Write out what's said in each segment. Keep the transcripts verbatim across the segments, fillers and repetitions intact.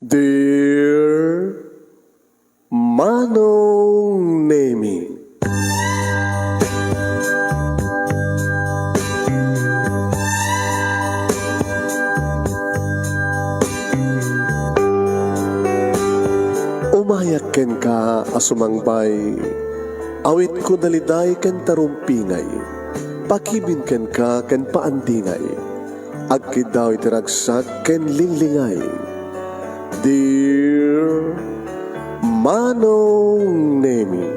Dear Manong Nemi. Umayak kenka a sumangbay, awitko daliday ken tarumpingay, pakibin kenka ken paandingay. Agkiddaw iti ragsak ken linglingay. Dear Manong Nemi,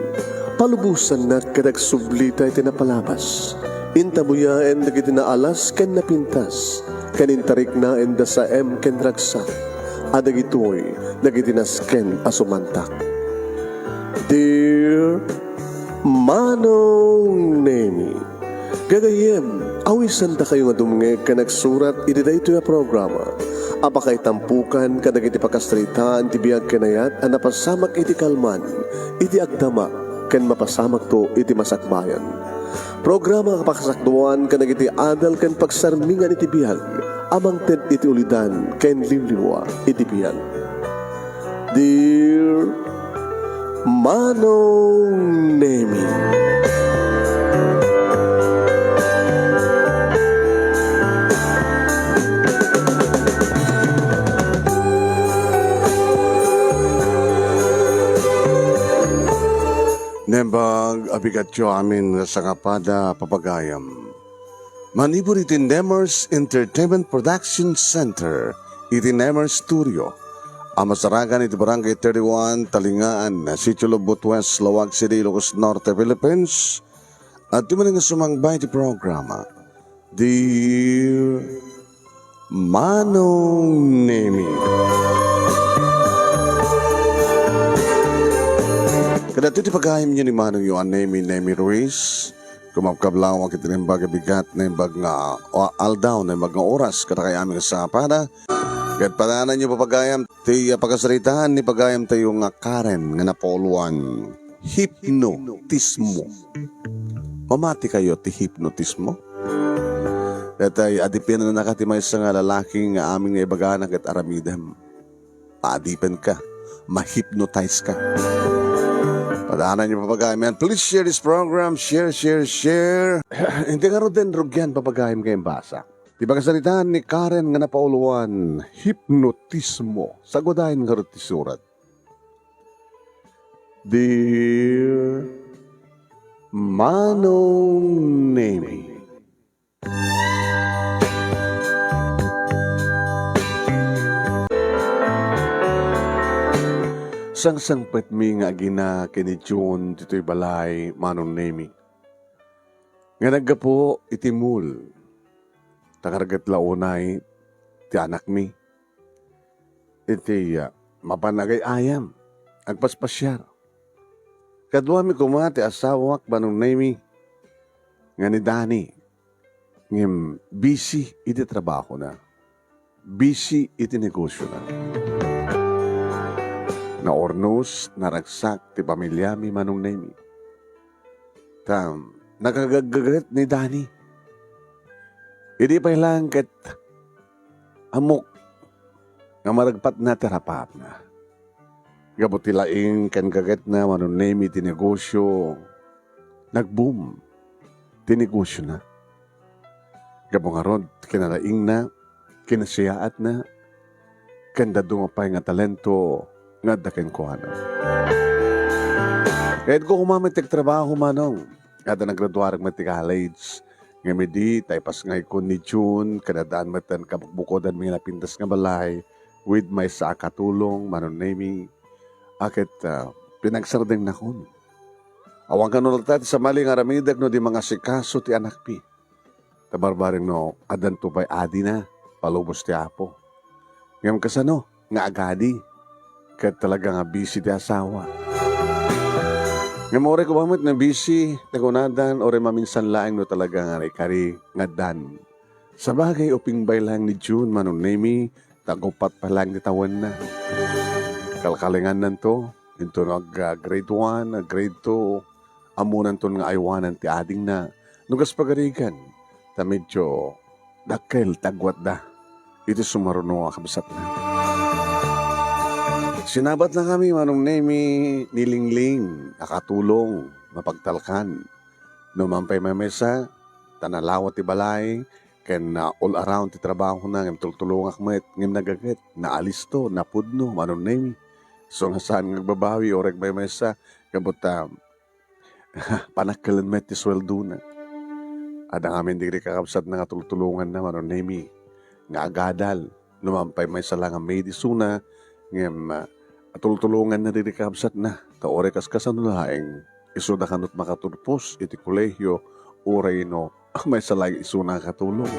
palubosannak ket agsublita iti napalabas. Intabuyaen dagiti naalas ken napintas, ken intariknaen da saem ken ragsak, a dagitoy dagiti nasken a sumantak. Dear Manong Nemi, gagayyem, awisandakayo nga dumngeg ken agsurat iti daytoy a programa a pakaitampokan kadagiti pakasaritaan ti biag ken ayat a napasamak iti kalman, iti agdama, ken mapasamakto iti masakbayan. Programa a pakasakduan kadagiti adal ken pagsarmingan iti biag a mangted iti ulidan ken liwliwa iti biag. Dear Manong Nemi. Naimbag a bigatyo amin nga sangapada, papagayam. Manipud iti Nemers Entertainment Production Center, iti Nemers Studio, a masarakan iti Barangay thirty-one, Talingaan, Sitio Lubot West, Laoag City, Ilocos Norte, Philippines. Adtoy manen nga sumangbay iti programa, Dear Manong Nemi. Kadagitoy ti pagayamyo ni Manongyo a Nemi, Nemi Ruiz. Kumakablaw iti naimbag a bigat, naimbag nga, o, aldaw, naimbag nga oras, kadakayo amin nga sangapada. Ket padananyo, papagayam, ti, ah, pakasaritaan ni pagayamtayo nga Karen nga napauluan, hipnotismo. Mamatikayo ti hipnotismo? Daytoy, adipenennaka ti maysa nga lalaki nga amin nga ibagana ket aramidem. Maadipenka, ma-hypnotize ka. Padananyo, papagayam. Please share this program. Share, share, share. Hindi nga ruden rugian, papagayam, nga imbasa. Ti pakasaritaan ni Karen nga napauluan, hipnotismo. Sagudayen ngarud ti surat. Dear Manong Nemi. Sangsangpetmi nga agina ken ni June ditoy balay, Manong Nemi, nga naggapu iti mall, ta karget la unay ti anakmi. Iti, ah, mapan agay-ayam, agpaspasiar. Kaduami koma ti asawak, Manong Nemi, nga ni Dani, ngem busy iti trabahona. Busy iti negosiona. Naurnos, naragsak ti pamiliami, Manong Nemi. Ta, nakagaggaget ni Dani. Idi pay laeng ket ammok nga maragpatna ti rapapna. Gapu ti laing ken gagetna, Manong Nemi, ti negosio, nag-boom ti negosiona. Gapu ngarud, kinalaingna, kinasiyaatna, ken dadduma pay nga talento nga adda kenkuana. Kayatko koma met ti agtrabaho, Manong. Adda nagraduarek met ti college. Ngem idi ta ipasngayko ni June, ken addaan met ti kabukbukodanmi nga napintas nga balay, with maysa a katulong, Manong Nemi, a ket, ah, pinagsardengnakon. Awan kano latta ti sabali nga aramidek no di mangasikaso ti anakmi. Ta barbareng no addanto pay adina, palubos ti Apo. Ngem kasano nga agadi? Ket talaga nga busy ti asawa. Ngem uray koma met nga busy, ti kunadan, uray maminsan laeng no talaga nga naikari nga addan. Sabagay, upingbay laeng ni June, Manong Nemi, ta aguppat pay laeng ti tawenna. Kalkalingannanto, inton ag-, ah, grade one, ah, grade two, ammonanton nga aywanan ti adingna no kas pagarigan, ta medyo dakkel ti agwatda iti sumaruno a kabsatna. Sinabatnakami, Manong Nemi, ni Lingling a katulong, mapagtalkan. No man pay maymaysa, ta nalawa ti balay, ken, ah, all around ti trabahona, ngem tultulongak met, ngem nagaget, naalisto, napudno, Manong Nemi. Isu nga saan nga agbabawi, uray maymaysa, kabutta, panakkel met ti sueldona. Adda ngamin dagiti kakabsatna nga tultulonganna, Manong Nemi, nga agadal. No man pay maysa la nga maid isuna, ngem, ah, tultulonganna dagiti kakabsatna. Ta uray kaskasano laeng, isuda kano ti makaturpos iti kolehio, uray no maysa laeng isuna nga katulong.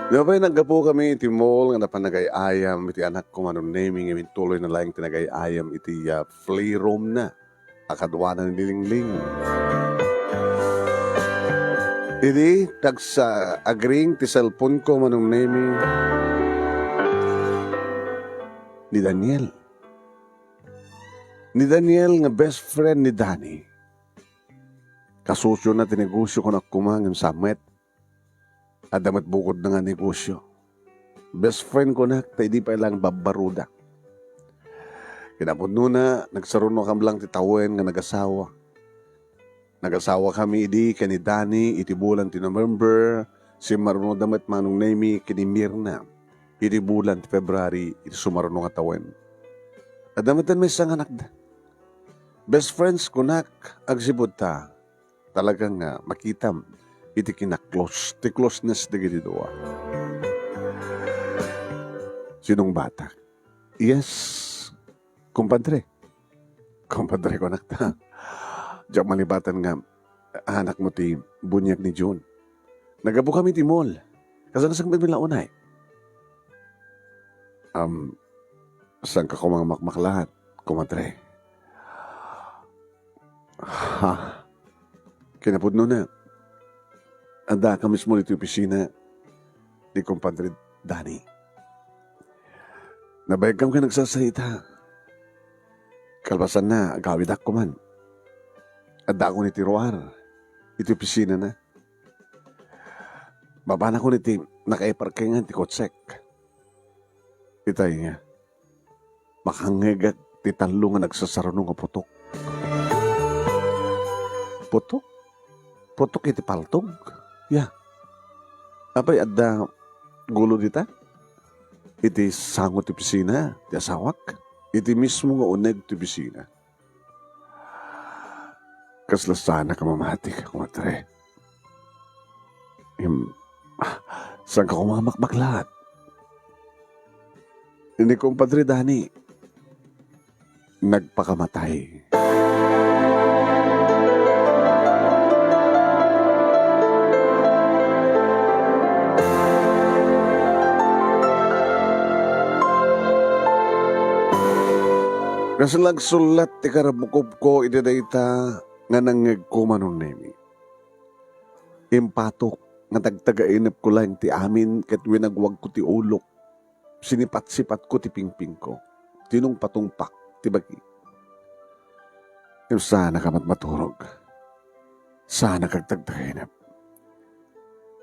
Di ba pay, naggapukami iti mall nga napan nagay-ayam iti anakko, Manong Nemi, ngem intuloyna laeng ti nagay-ayam iti, ah, playroomna a kaduana ni Lingling. Idi tagsa agring ti cellphone-ko, Manong Nemi, ni Daniel. Ni Daniel nga best friend ni Danny. Kasosiona ti negosio kunak koma ngem sa met. Adda met bukodna nga negosio. Best friend kunak ta idi pay laeng babbaroda. Kinapudnona, nagsarunokami lang ti tawen nga nagasawa. Nagasawakami idi ken ni Danny iti bulan ti November, simmarunoda met, Manong Nemi, ken ni Mirna iti bulan ti February iti sumaruno nga tawen. Adda met maysa nga anakda. Best friends kunak agsipud ta talaga nga makitam iti kina-close, ti closeness dagiti dua. Sinong batak? Yes, kumpadre. Kumpadre kunak ta. Diak malibatan nga anakmo ti buniag ni June. Naggapukami ti mall. Kasano sa met la unay? Um, saanka koma nga makmaklat, kumpadre? Ha? Kinapudnona, addaka mismo iti opisina ni kumpadre Danny. Nabayaggam nga nagsasaita. Kalpasanna, agawidak koman. Addakon iti ruar, iti opisinana. Babanakon iti nakaiparkingan ti kotsek. Itay nga, makangngegak ti tallo nga nagsasaruno nga putok. Putok? Putok iti paltog? Ya. Apay, adda gulo dita? Iti sango ti opisina ti asawak? Iti mismo nga uneg ti opisina. Kasla saanak a mamati, kumpadre. Im, ah, saanka koma nga makmaklat? Ni kumpadre Danny, nagpakamatay. Kasla agsullat ti karabukobko iti dayta nga nangngegko, Manong Nemi. Impatok nga tagtagainepko laeng ti amin ket winagwagko ti ulok. Sinipatsipatko ti pingpingko. Tinungpatungpak ti bagi. Ngem saanak a matmaturog. Saanak agtagtagainep.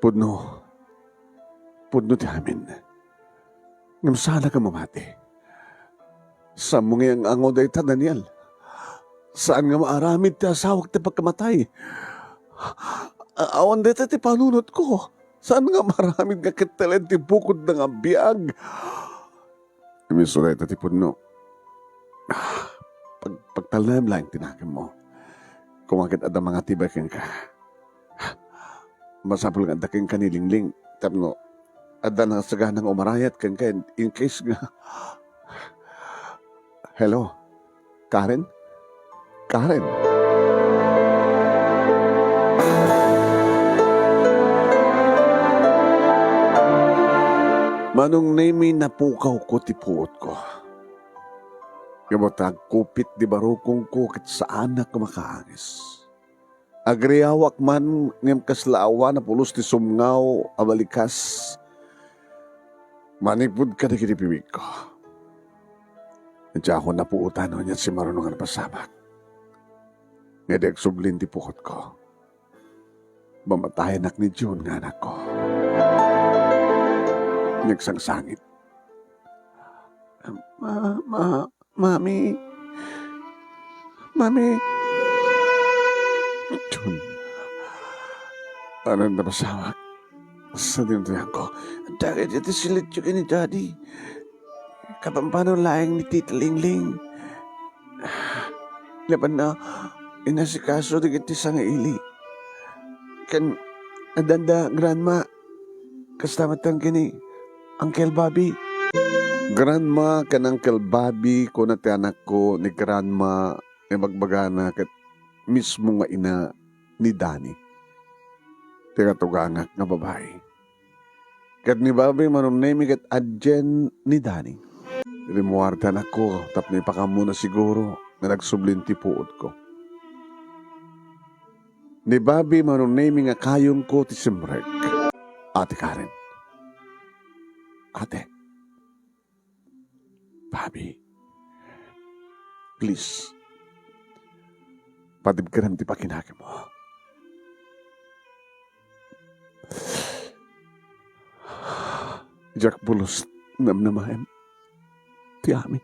Pudno. Pudno ti amin. Ngem saanak a mamati. Saanmo nga iyangango dayta, Daniel. Saan nga maaramid ti asawak ti pagkamatay. A-, awan dayta ti panunotko. Saan nga maaramid nga kettelen ti bukodna nga biag. Isu dayta ti pudno. Pag-, pagtalnaem laeng ti nakemmo. Koma ket adda mangatibay kenka. Masapul nga adda kenka ni Lingling tapno adda nasagana nga umarayat kenka in, in case nga. Hello? Karen? Karen? Manong Nemi, napukawko ti puotko. Ngem ta agkupit ti barukongko ket saanak a makaangis. Agriawak man, ngem kasla awan a pulos ti sumngaw a balikas manipud kadagiti bibigko. Diakon napuotan onian simmaruno nga napasamak. Nga di agsublin ti pukotko. Mamatayanak ni June nga anakko. nagsangsangit. "Ma-, ma-, Mami. Mami." Jun. Anan napasamak. Sa dintuyanko. Dagiti silityo ken ni Daddy. Kapampano laeng ni Tita Lingling. Napanna, inasikaso dagiti sangaili. Ken, addanda, Grandma. Kasta met ken ni Uncle Bobby. Grandma ken Uncle Bobby, kuna ti anakko ni Grandma, ibagbagana ket mismo nga ina ni Danny, ti katugangak nga babai. Ket ni Bobby Manong Nemy ket adien ni Danny. Rimmuar ti anakko tapno ipakaammo na siguro nga nagsublin ti puodko. Ni Bobby Manong Nemy nga kayongko ti simrek. Ate Karen. Ate. Bobby. Please. Padibkerem ti pakinakemo. Diak pulos namnamaem ti amin.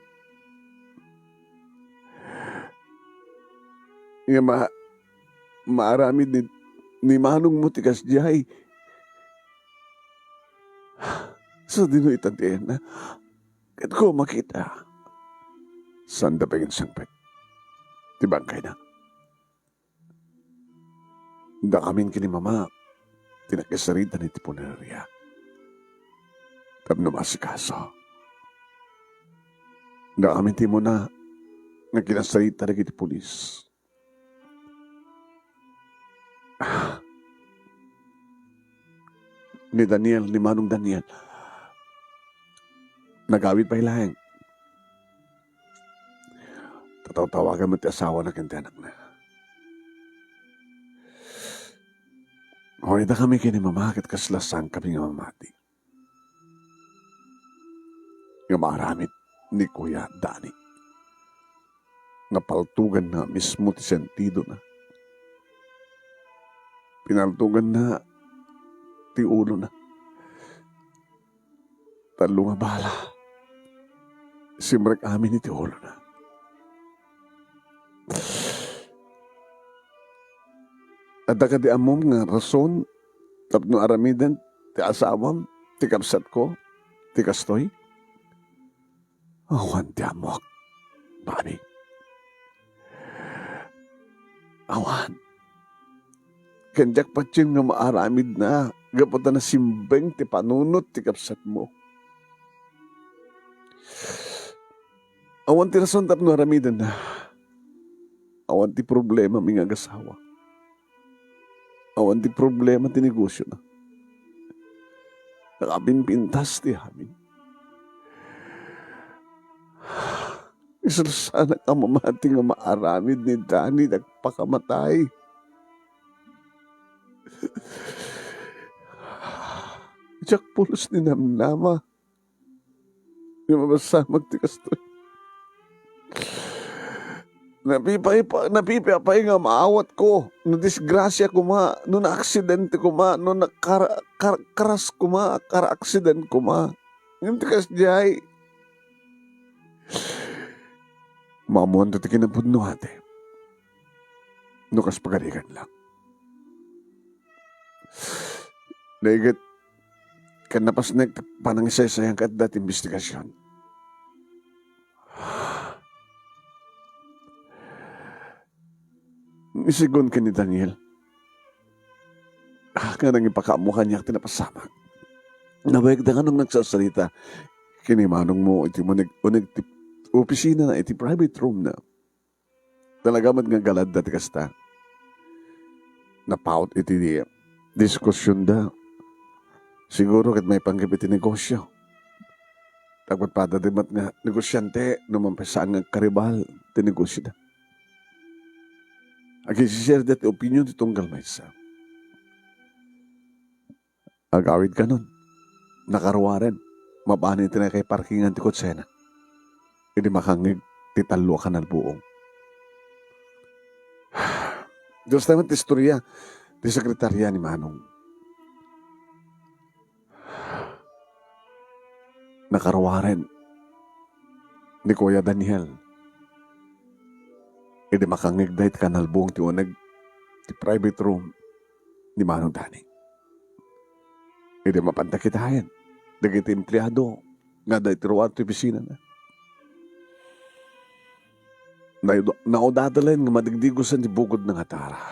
Nga ma-, maaramid ni, ni manongmo ti kasdiay. Sadino ita ti enna? Ket ko makita. Sanda pay nga insangpet ti bangkayna. Dakamin ken ni Mama ti nakisarita iti punerarya tapno maasikaso. Dakamin ti immuna nga kinasarita dagiti pulis. Ni Daniel, ni Manong Daniel, nagawid pay laeng. Tatawtawagan met ti asawana ken ti anakna. Awan, idakami ken ni Mama ket kasla saankami nga mamati. Nga maaramid ni Kuya Danny nga paltuganna mismo ti sentidona. Pinaltuganna ti ulona. Tallo nga bala. Simrek amin iti ulona. Adda kadi ammom nga rason tapno aramiden ti asawam, ti kabsatko, ti kastoy? Awan ti ammok, Bobby. Awan. Ken diak patien nga maaramidna gapu ta nasimbeng ti panunot ti kabsatmo. Awan ti rason tapno aramidenna. Awan ti problemami nga agasawa. Awan ti problema ti negosiona. Nakapimpintas ti amin. Isalsanak a mamati nga maaramid ni Danny dagpakamatay. Diak pulos ni namnama. Nga mapasamak ti kastoy. Napipay pa, napipay pay nga maawatko. No disgrasia koma, no naaksidente koma, no nakar-, kar-, karas koma, kar-accident koma. Ngem ti kasdiay, maammoanto ti kinapudno, ate. No kas pagarigan lang. Naiget, ken napasnek ti panangisaysayan ket adda ti imbestigasion. Ni Sigon ken ni Daniel, ah, nga nangipakaammo kaniak ti napasamak. Nabayag da nga nung nagsasarita ken ni manongmo iti uneg-, uneg ti opisina na iti private room na. Talaga met nga galadda ti kasta. Napaut iti diskusionda. Siguro ket maipanggep iti negosio. Tapno padada met nga negosiante no mampasaang nga agkaribal ti negosioda. Agsisirda ti opinion ti tunggal maysa. Agawid kanon, nakaruaren, mabain iti nakaiparkingan ti kotsena. Idi makangngeg ti tallo a kanalbuong. Dios tayo ti istorya ti sekretaria ni Manong. Nakaruaren ni Kuya Daniel idi makangngegda iti kanalbong ti uneg ti private room ni Manong Dani. Idi mapanda kitaen dagiti empleado nga adda iti ruar ti opisinana, naydo-, naudadalan nga madigdigosen ti bukodna nga tara.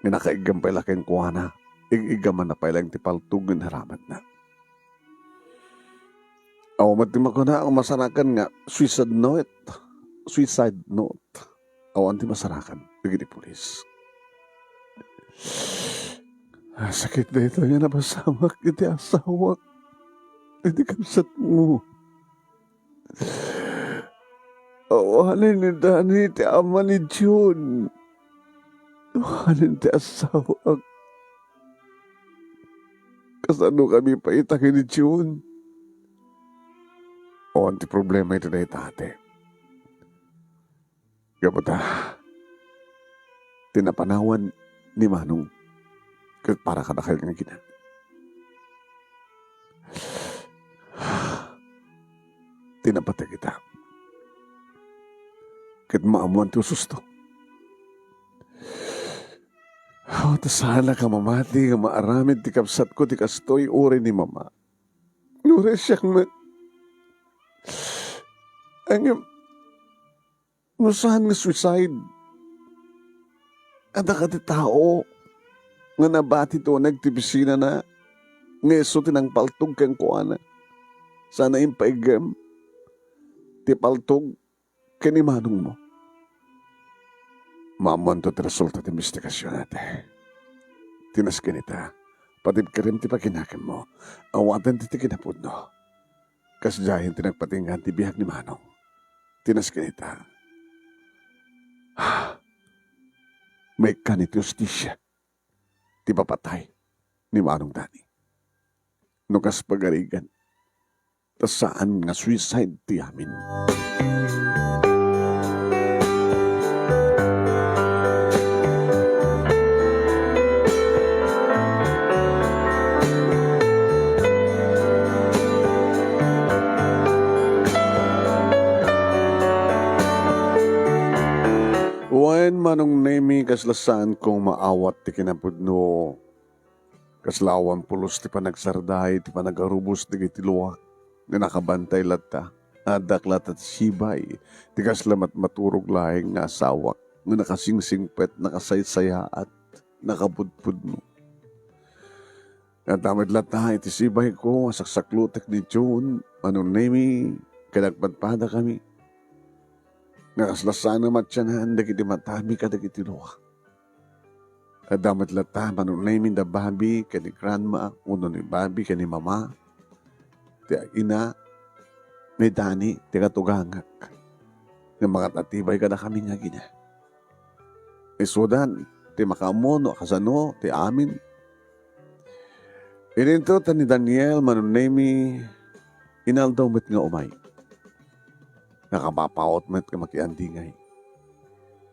Nga nakaiggam pay la kenkuana, ig-iggamanna pay laeng ti paltog nga inaramatna. Awan met ti makuna nga masarakan nga suicide note. Suicide note. Awan ti masarakan dagiti pulis. Ah, sakit dayta nga napasamak iti asawak, iti kabsatmo. Awanen ni Dani ti ama ni Jun. Awanen ti asawak. Kasano kami pay ita ken ni Jun? Awan ti problema iti dayta, ate. Gapu ta, ti napanawan ni Manong ket para kadakayo nga agina. Ti napateg ita. Ket maammoan ti ususto. Oh, ta saanak a mamati nga maaramid ti kabsatko ti kastoy uray ni Mama. Uray siak met. Ngem, no saan nga suicide, adda kadi tao nga nabati ti uneg ti opisinana nga isu ti nangpaltog kenkuana. Saan a impaiggem ti paltog ken ni Manongmo. Maammoanto ti resulta ti imbestigasion, ate. Ti nasken ita, patibkerem ti pakinakemmo. Awaten ti, ti kinapudno. Kasdiayen ti nagpatinggaan ti biag ni Manong. Ti nasken ita, maikkan iti hustisia ti papatay ni Manong Dani. No kas pagarigan, ta saan nga suicide ti amin. Wen, Manong Nemy, kasla saankong maawat ti kinapudno. Kasla awan pulos ti panagsarday, ti panagarubos dagiti luak nga nakabantay latta. Addak latta ti sibay, ti kasla matmaturog laeng nga asawak nga nakasingsingpet, nakasaysayaat, nakapudpudno. Adda met latta iti sibayko a saksaklutek ni Jun, Manong Nemy, ken nagpadpadakami. Nga kasla saan a matianan dagiti matami kadagiti luak. Adda met latta, Manong Nemy, da Bobby ken ni Grandma, wenno ni Bobby ken ni Mama, ti ina ni Dani, ti katugangak, nga mangat-atibay kadakami nga agina. Isudan ti makaammo no kasano ti amin. Idinto ta ni Daniel, Manong Nemy, inaldaw met nga umay. Nakapapawot met nga makiandingay.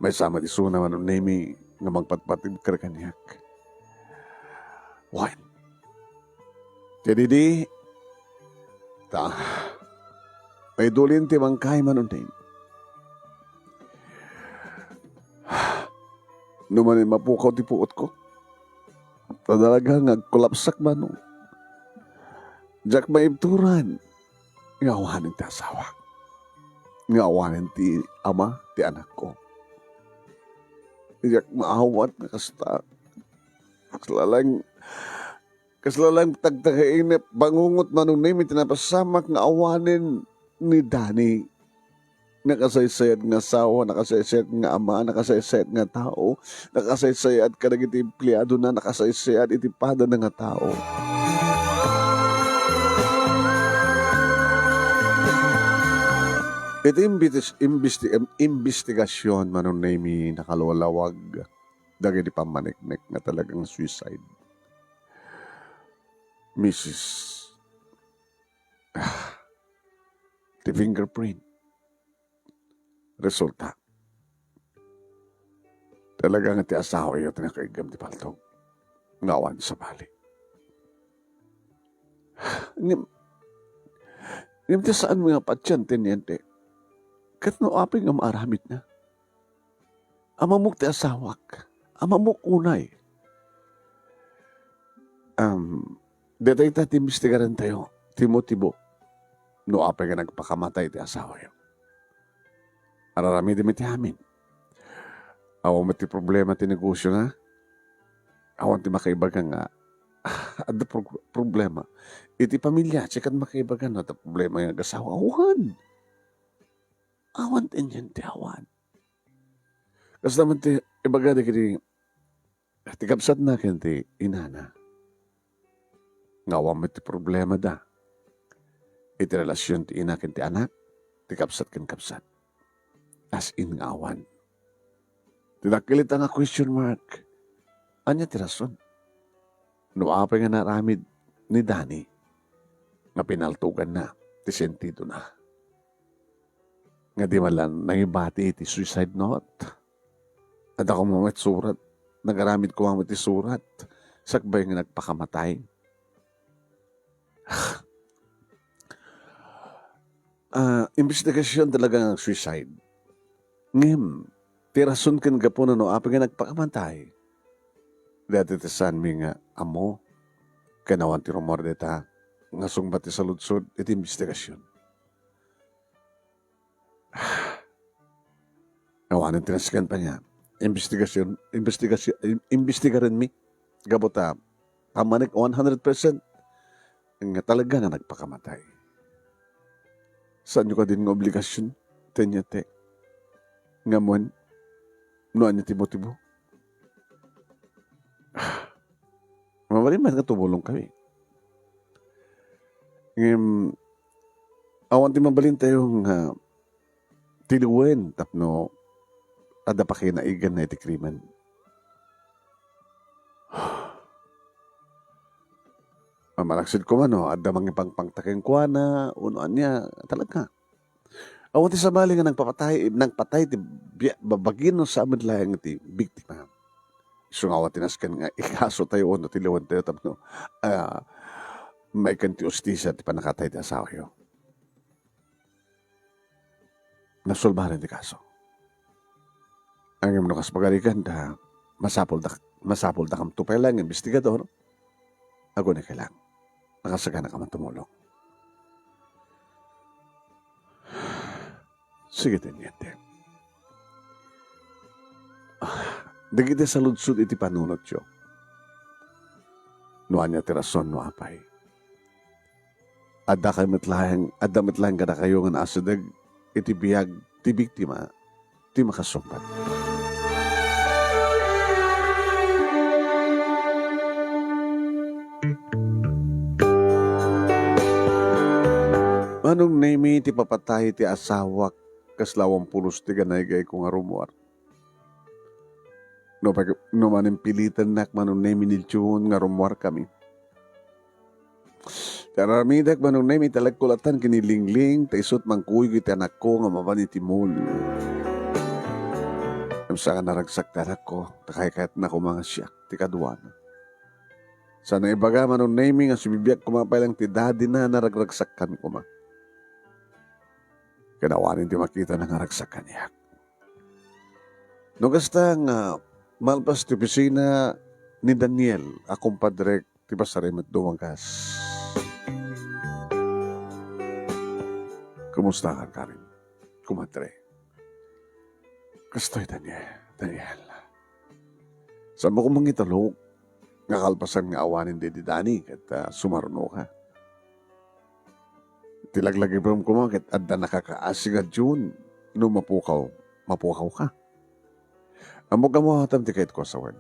Maysa met isuna, Manong Nemy, nga mangpatpatibker kaniak. Wen, ti didi, ta, maidulin ti bangkay, Manong Nemy. No manen mapukaw ti puotko, ta talaga nga agkolapsak, Manong. Diak maibturan nga awanen ti asawak, nga awanen ti ama ti anakko. Diak maawat nga kasta. Kasla laeng, kasla laeng tagtagainep bangungot, Manong Nemy, ti napasamak nga awanen ni Dani. Nakasaysayat nga asawa, nakasaysayat nga ama, nakasaysayat nga tao, nakasaysayat kadagiti empleadona, nakasaysayat iti padana nga tao. Iti imbitis-, imbesti-, im-, imbestigasion, Manong Nemy, nakalawlawag dagiti pammaneknek nga talagang suicide. Misis, ah, ti fingerprint. Resulta, talaga nga ti asawayo ti nakaiggam ti paltog nga awan sabali. Ngem, Ngem ti saan nga patien ti niente. Ket no apay nga maaramidna? Amamok ti asawak. Amamok unay. Um, deta ita ti imbestigaran tayo, ti motibo. No apay nga nagpakamatay ti asawayo. Araramidem iti amin. Awan met ti problema ti negosio na. Awan ti makaibaga nga, adda pro-, problema. Iti pamilya, sikat makaibaga no adda problema nga agasawa. Awan. Awan ti inyan ti awan. Kasta man ti ibaga dagiti ti kabsatna ken ti inana. Nga awan met ti problemada iti relasion ti ina ken ti anak, ti kabsat ken kabsat. As in nga awan. Ti dakkel ita nga question mark, ania ti rason? No apay nga naaramid ni Danny nga pinaltoganna ti sentidona? Nga di man lang nangibati iti suicide note? Adda koma met surat. Nagaramid koma met ti surat sakbay nga nagpakamatay. Ah, investigasyon talaga nga suicide. Ngem, ti rason ken gapuna no apay nga nagpakamatay, dati ti saanmi nga ammo, ken awan ti rumor dita nga sungbat ti saludsod iti investigasyon. Awanen ti nasken pay nga investigasyon, investigasyon, im-, imbestigarenmi. Gapu ta, pamanik one hundred percent nga talaga nga nagpakamatay. Saanyo kadin nga obligasyon, Teniente? Nga ammon no ania ti motibo? Mabalin man nga tumulong kami. Ngem, awan ti mabalin tayo nga tiliwen tapno adda pakinaiganna iti krimen. Mamalaksid koma no adda mangipangpangta kenkuana, uno ania, talaga. Awan ti sabali nga nagpapatay, nagpatay ti bia-, babagi no saan met laeng ti biktima. Isu nga awan ti nasken nga ikaso tayo wenno tiliwen tayo tapno, ah, maiken ti ustisya ti pannakatay ti asawayo. Nasolbaran ti kaso. Ngem no kas pagarigan ta, masapul da, masapul da kam to pay laeng nga investigador, agunek lang. Nakasagana ka man tumulong. Sige, Teniente. Ah, dagiti saludsod iti panunotyo. No ania ti rason, no apay. Adda kay met laeng, adda met laeng kadakayo nga naasideg iti biag ti biktima ti makasungbat. Manong Nemi, ti papatay ti asawak, kasla awan pulos ti ganaygayko nga rummuar. No pag-, no manimpilitennak, Manong Nemi, ni June nga rummuarkami. Ti aramidek, Manong Nemi, talagko latan ken ni Lingling, ta isut' mangkuyog iti anakko nga mapan iti mall. Ngem saan nga naragsak ti anakko, ta kaykayatna koma nga siak ti kaduana. Saan a ibaga, Manong Nemi, nga sibibiag koma pay laeng ti daddy na, naragragsakkan koma. Ken awanen ti makitana nga ragsak kaniak. No kasta nga malpas ti opisina ni Daniel a kumpadrek ti pasarimet dumagas. Kumusta ka, Karin? Kumadre. Kastoy, Daniel. Daniel. Saan mo ko mangitulok? Nga kalpasan nga awanen daydi Dani ket, ah, sumaruno ka. Ti laglagipem koma ket adda nakakaasi nga June no mapukaw, mapukaw ka. Ammok nga mawatam ti kayatko a sawen.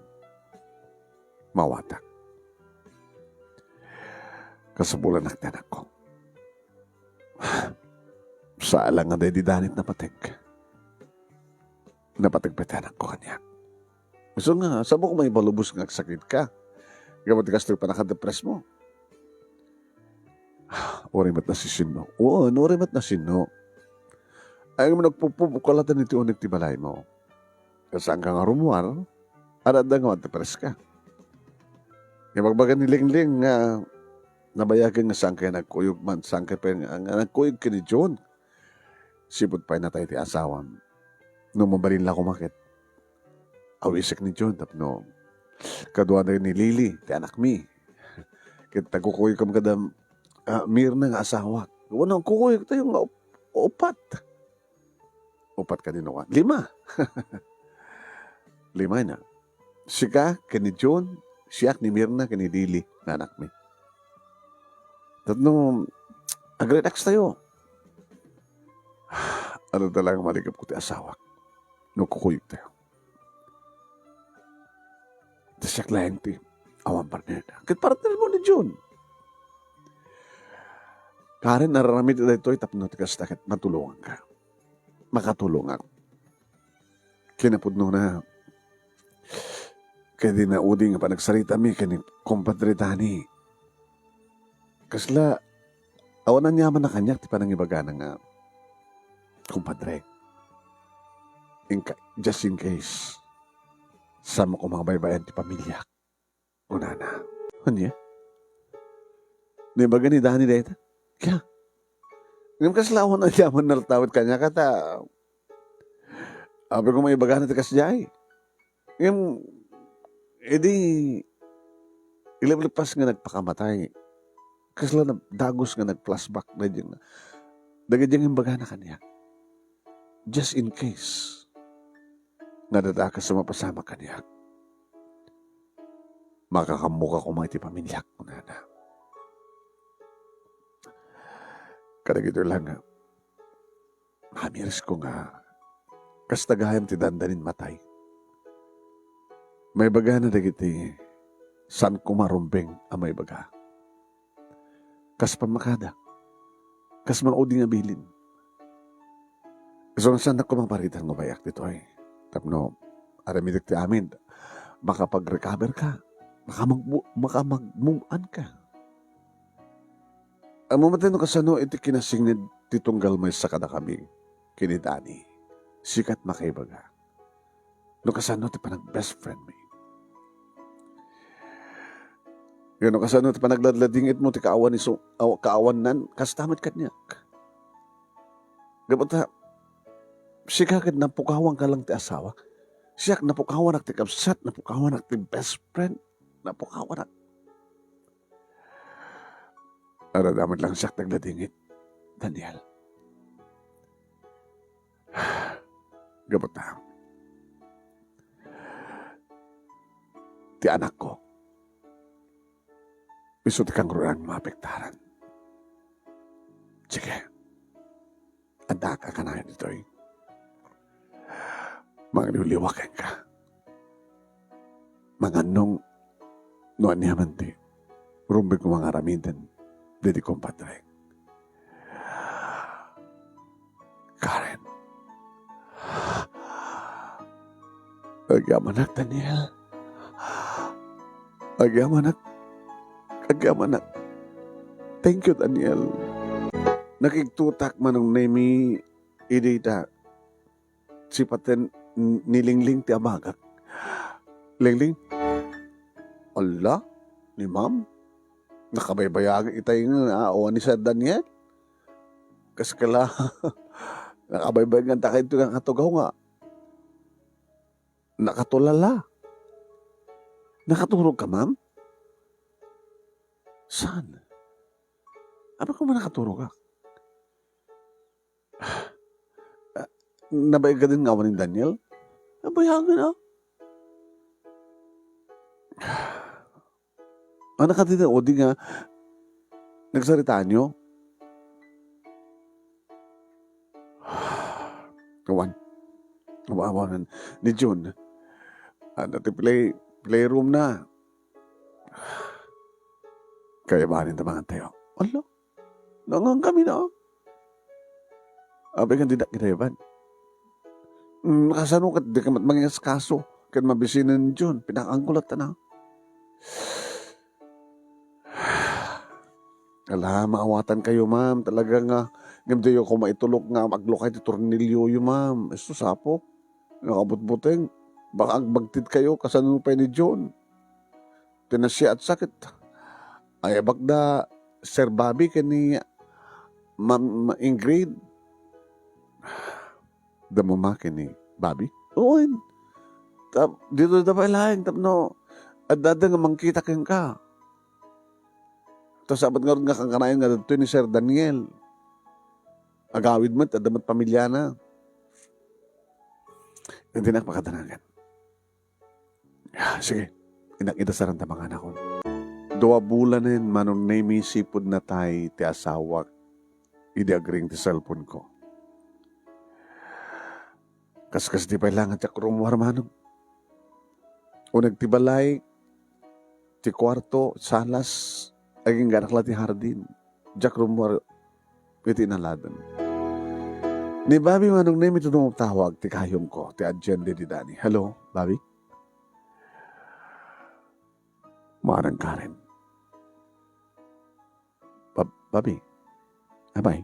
Mawatak. Kasabulanak ti anakko. Saan la nga daydi Dani ti napateg. Napateg pay ti anakko kaniak. Isu nga, saan mo ko maipalubos nga agsakit ka? Gapu ti kastoy pannakadepress mo. Uray met nasinno. Oo, uray met nasinno. Ay, mo nagpupupukalaten iti unig ti balay mo. Saan ka nga rummuar? Adda nga depress ka. Ibagbaga ni Lingling nga Nabayagen nga saan kaya nagkuyog man, saan kaya pay nga, nga nagkuyog ken ni John. Sipud pay natay ti asawam. No mabalin la koma ket awisek ni John tapno kaduana ni Lily, ti anakmi. Ket nagkukuyog koma kada, ah, Mirna nga asawak. Wen, nagkukuyog tayo nga up-, upat. Upat kadi no kua? Lima. Lima na. Sika, ken ni John, siak, ni Mirna, ken ni Lily, nga anakmi. Tapno, ag-relax tayo. Ano talaga malikap ko ti asawak? No kukuyog tayo. Ta siak laeng ti awan partner. Ket partner mo ni John. Karen, araramid daytoy tapno ti kasta ket matulonganka. Makatulongak. Kinapudnona, ket idi naudi nga panagsaritami ken ni Compadre Dani, kasla awan aniaman a kaniak ti panangibagana nga, "Compadre, in ca-, just in case, saanmo koma a baybay-an ti pamiliak," kunana. Ania? Naibaga ni Dani dayta? Kaya, ngem kasla awan aniaman a nartawid kaniak ta, apay koma ibagana ti kasdiay. Ngem, idi, iliplepas nga nagpakamatay, kasla na-, dagus nga nag-flashback dagiti, dagiti imbagana kaniak. Just in case nga adda kas a mapasamak kaniak, makaammoka koma iti pamiliak, kunana. Kadagitoy la nga, namirisko nga kasta gayam ti dandanin matay. Maibagana dagiti saan koma rumbeng a maibaga. Kas pammakada, kas maudi nga bilin. Isu nga saannak koma paritan nga ubayak ditoy. Tapno aramidek ti amin, makapag-recover ka, makamag-, makamag-move on ka. Ammom met no kasano iti kinasinged ti tunggal maysa kadakami ken ni Dani. Sika ti makaibaga. No kasano ti panag-best friend mi. Ngem no kasano ti panagladladingit mo ti kaawan isu-, aw-, kaawannan, kasta met kaniak. Gapu ta, sika ket napukawanka lang ti asawa. Siak napukawanak ti kabsat, napukawanak ti best friend, napukawanak. Adda met lang siak ti agladingit, Daniel. Gapu ta, ti anakko, isu ti kangrunan nga maapektaran. Sige. Addaak a kanayon ditoy. Mangliwliwa kenka. Mangannong no ania man ti rumbeng ko nga aramiden daydi kumpadre. Karen. Agyamanak, Daniel. Agyamanak. Agyamanak. Thank you, Daniel. Nakigtutak manong Nemi idi ta sipaten ni Lingling ti abagak. Lingling? Alla, ni Ma'am? Nakabaybayag itay nga, ah, o ni Sir Daniel? Kas kala, nakabaybayag nga dakay ito nga katugaw nga. Nakatulala. Nakaturog ka, Ma'am? Saan? Apay koma nakaturog ka? Ah, nabayagan nga awan ni Daniel? Nabayagan, ah. Ano ka din, o di nga, nagsaritaanyo? Awan. Awan, awan. Ni Jun. Ano, ti play, playroom na. Kaya ba rin tamangan tayo? Ala? Nangan kami na. Apay nga didak ginayaban. Mm, kasano ket di ka met mangiaskaso ket mabisinen Jun, pinakaangkulat na. Ala, maawatan kayo, ma'am. Talaga nga, ngem diyo ko maitulok nga aglukay ti tornilyo yo, ma'am. Isu sapok. Nakabutbuteng. Baka agbagtit kayo, kasano pay ni Jun. Ti nasiaat sakit. Ay, abak da, Sir Bobby ken ni Ma'am Ingrid. Adda Mama ken ni Bobby? Wen. Tap-, ditoy da pay laeng tapno adda-adda nga mangkita kenka. Ta sabab ngarud nga kankanayon nga ditoy ni Sir Daniel. Agawid met, adda met pamiliana. Ket dinak makadanagan. Ah, sige, innak ida saranta, manganakon. Dua bulanen, Manong Nemi, sipud natay ti asawak idi agring ti cellphone ko. Kaskasdi pay laeng ti rummuar, Manong. Uneg ti balay, ti kuarto, salas, agingganak la ti hardin. Diak rummuar iti inaladen. Ni Bobby, Manong Nemi, ti dumatawag ti kayongko, ti agent idi Dani. Hello, Bobby? Manang Karen. Bab-, Bobby? Abay?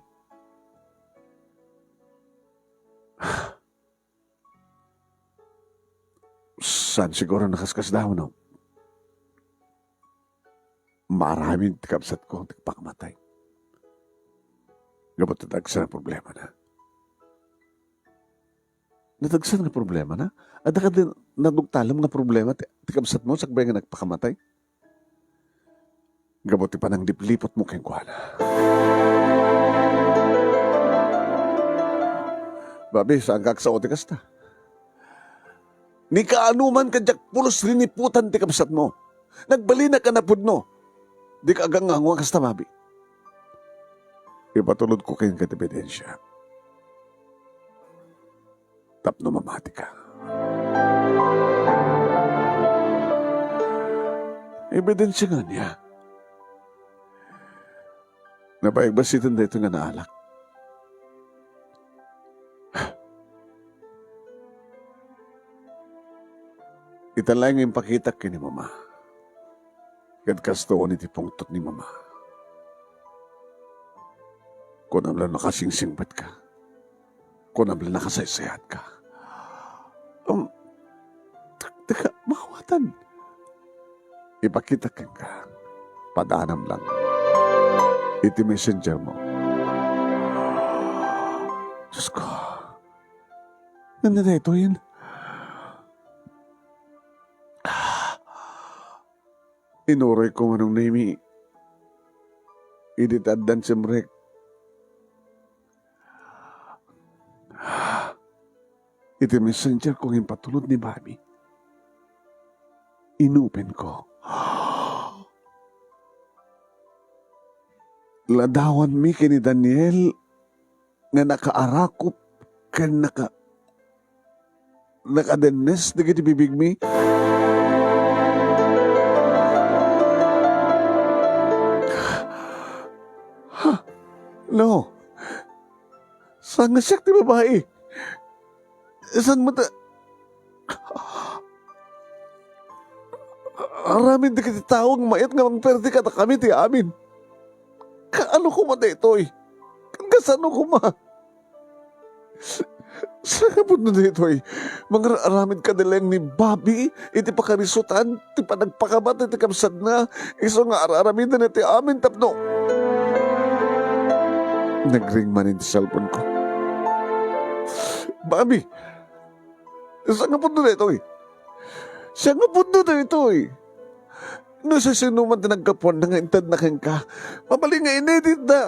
Saan siguro nakaskasda, no? Maaramid ti kabsatko ti pakamatay. Gapu ta dagsa nga problemana. Nadagsa nga problemana? Adda kadi nadugtalem nga problema ti, ti kabsatmo sakbay nga nagpakamatay? Gapu ti panangliplipotmo kenkuana. Bobby, saanka agsao ti kasta. Ni kaano man, kadiak pulos riniputan ti kabsatmo. Nagbalinak a napudno. Dika agangngangua kasta, Bobby. Ipatulodko kenka ti ebidensia tapno mamatika. Ebidensia nga ania? Nabayagbasiten daytoy nga naalak. Ita laeng nga impakitak ken ni Mama. Ket kastoon iti pungtot ni Mama. Kunam la nakasingsingpetka. Kunam la nakasaysayatka. Um, dika, dika maawatan. Ipakitak kenka. Padanam lang. Iti messenger mo. Diyos ko. Ania daytoyen? Inuroyko, Manong Nemi, idi ti addan simrek. Iti messenger ko nga impatulod ni Bobby. Inopenko. Ladawanmi ken ni Daniel nga nakaarakop ken naka-, nakadennes dagiti bibigmi. Ha? No. Saan nga siak ti babai? Saan met a-, aramid dagiti tao nga mayat nga mangperdi kadakami ti amin. Kaano koma daytoy? Kasano koma? Saan nga pudno daytoy? Mangar-aramid kadi laeng ni Bobby iti pakarisutan ti panagpakamatay ti kabsatna, isu nga ar-aramiden iti amin tapno. Nagring manen ti cellphone ko. Bobby! Saan nga pudno daytoy? Saan nga pudno daytoy? No sisinoman ti naggapuanna nga intedna kenka, mabalin nga ineditda.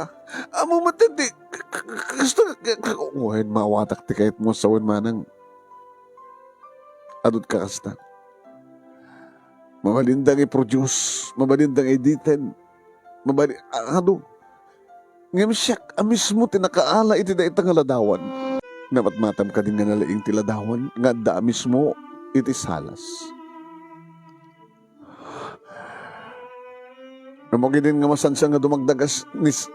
Ammom met ti, k-, k-, k-, kasta, k-, k-, wen, maawatak ti kayatmo sawen, manang. Adut ka kasta. Mabalinda nga i-produce, mabalinda nga editen, mabali-, a-, adu. Ngem siak a mismo ti nakaala iti dayta nga ladawan. Namatmatam kadin nga nalaing ti ladawan nga adda a mismo iti salas. Ngem ket idin nga masansan nga dumagdagas ni s-,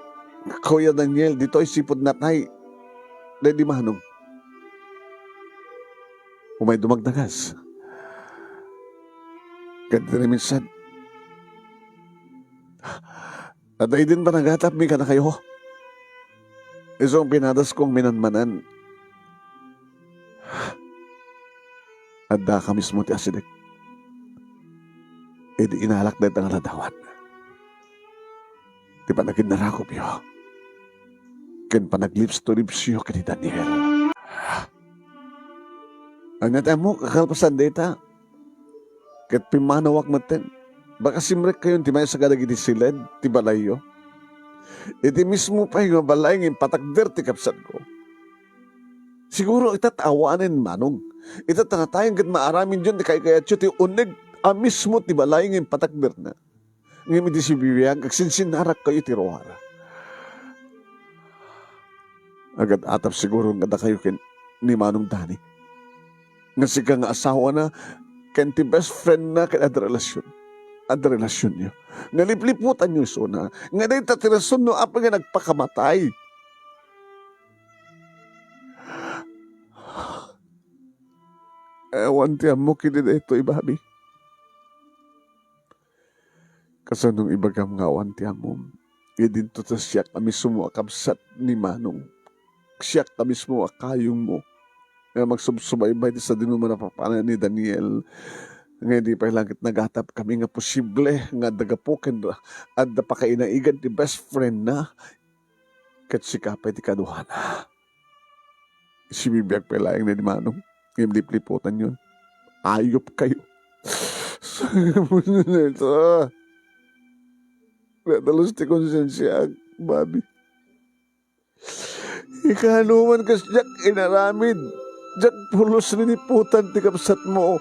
Kuya Daniel ditoy sipud natay, daydi manong. Umay dumagdagas. Ket daydi minsan, adda idin panagatapmi kadakayo. Isu nga pinadaskong minanmanan. Addaka mismo ti asideg. Idi inalak dayta nga ladawan. ti panaginnarakupyo ken panaglipstoripsyo ken ni Daniel. Ania ti ammok a kalpasan dayta? Ket pimmanawak metten. Baka simrekkayon ti maysa kadagiti siled ti balayyo. Iti mismo pay nga balay nga impatakder ti kabsatko. Siguro ita ta awanen manong. Ita ta natayen ket maaramidyon ti kaykayatyo ti uneg a mismo ti balay nga impatakderna. Ngem iti sibibiag, agsinsinnarakkayo ti ruar. Agad-atap siguro nga dakayo ken ni Manong Dani. Nga sika nga asawana ken ti best friend na ket adda relasyon. Adda relasyonyo. Nga lipliputanyo isuna. Nga dayta ti rason no apay nga nagpakamatay. Awan ti ammok iti daytoy, Bobby. Kasano ibagam nga awan ti ammom? Idinto ta siak a mismo a kabsat ni Manong. Siak a mismo a kayongmo nga magsubsubaybay ti sadino manapapanan ni Daniel. Nga idi pay langit nagatap kami nga posible nga adda gapu ken adda pakainaigan ti best friend na. Ket sika pay ti kaduana. Sibibiag pay laeng ni Manong. Ngem lipliputanyon. Ayop kayo. Nadalus ti konsensiak, Bobby. Ikano man kas diak inaramid, diak pulos liniputan ti kabsatmo.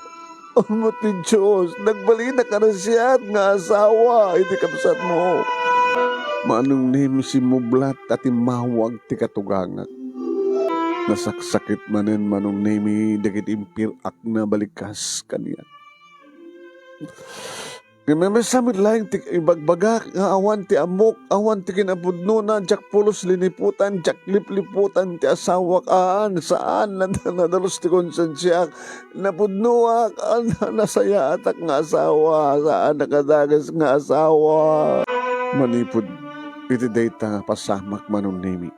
Ammo ti Dios, nagbalinak a nasiat nga asawa iti kabsatmo. Manong Nemi, simmublat a timmawag ti katugangak. Nasaksakit manen, Manong Nemi, dagiti impir-akna balikas kaniak. Ngem maysa met laeng ti ibagbagak nga awan ti ammok, awan ti kinapudnona, diak pulos liniputan, diak lipliputan ti asawak. Aan, saan, nad-, nadalus ti konsensiak. Napudnoak, an-, nasayaatak nga asawa, saan a kadakes nga asawa. Manipud iti dayta nga pasamak, Manong Nemi,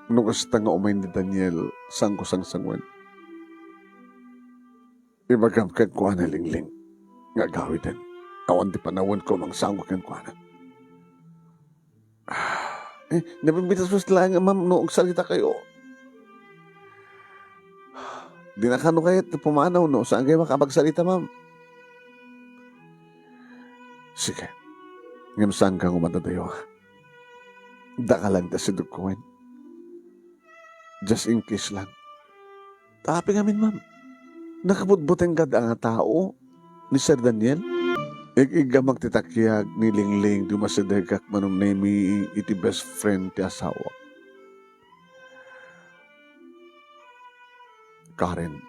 no kasta nga umay ni Daniel, saanko sangsangoen. Ibagam kenkuana, Lingling, nga agawiden. Awan ti panawenko a mangsango kenkuana. Eh, nabibitas met laeng, ma'am, no agsaritakayo. Dinakano kayat ti pumanaw no saan kayo makapagsalita, ma'am? Sige. Ngem saanka nga madadayo, ha? Daka lang ti asidegko wen. Just in case lang. Ta apay ngamin, ma'am? Nakabutbuteng kad a nga tao ni Sir Daniel? Ig-iggamak ti takiag ni Lingling ti umasidegak, Manong Nemi, iti best friend ti asawak. Karen,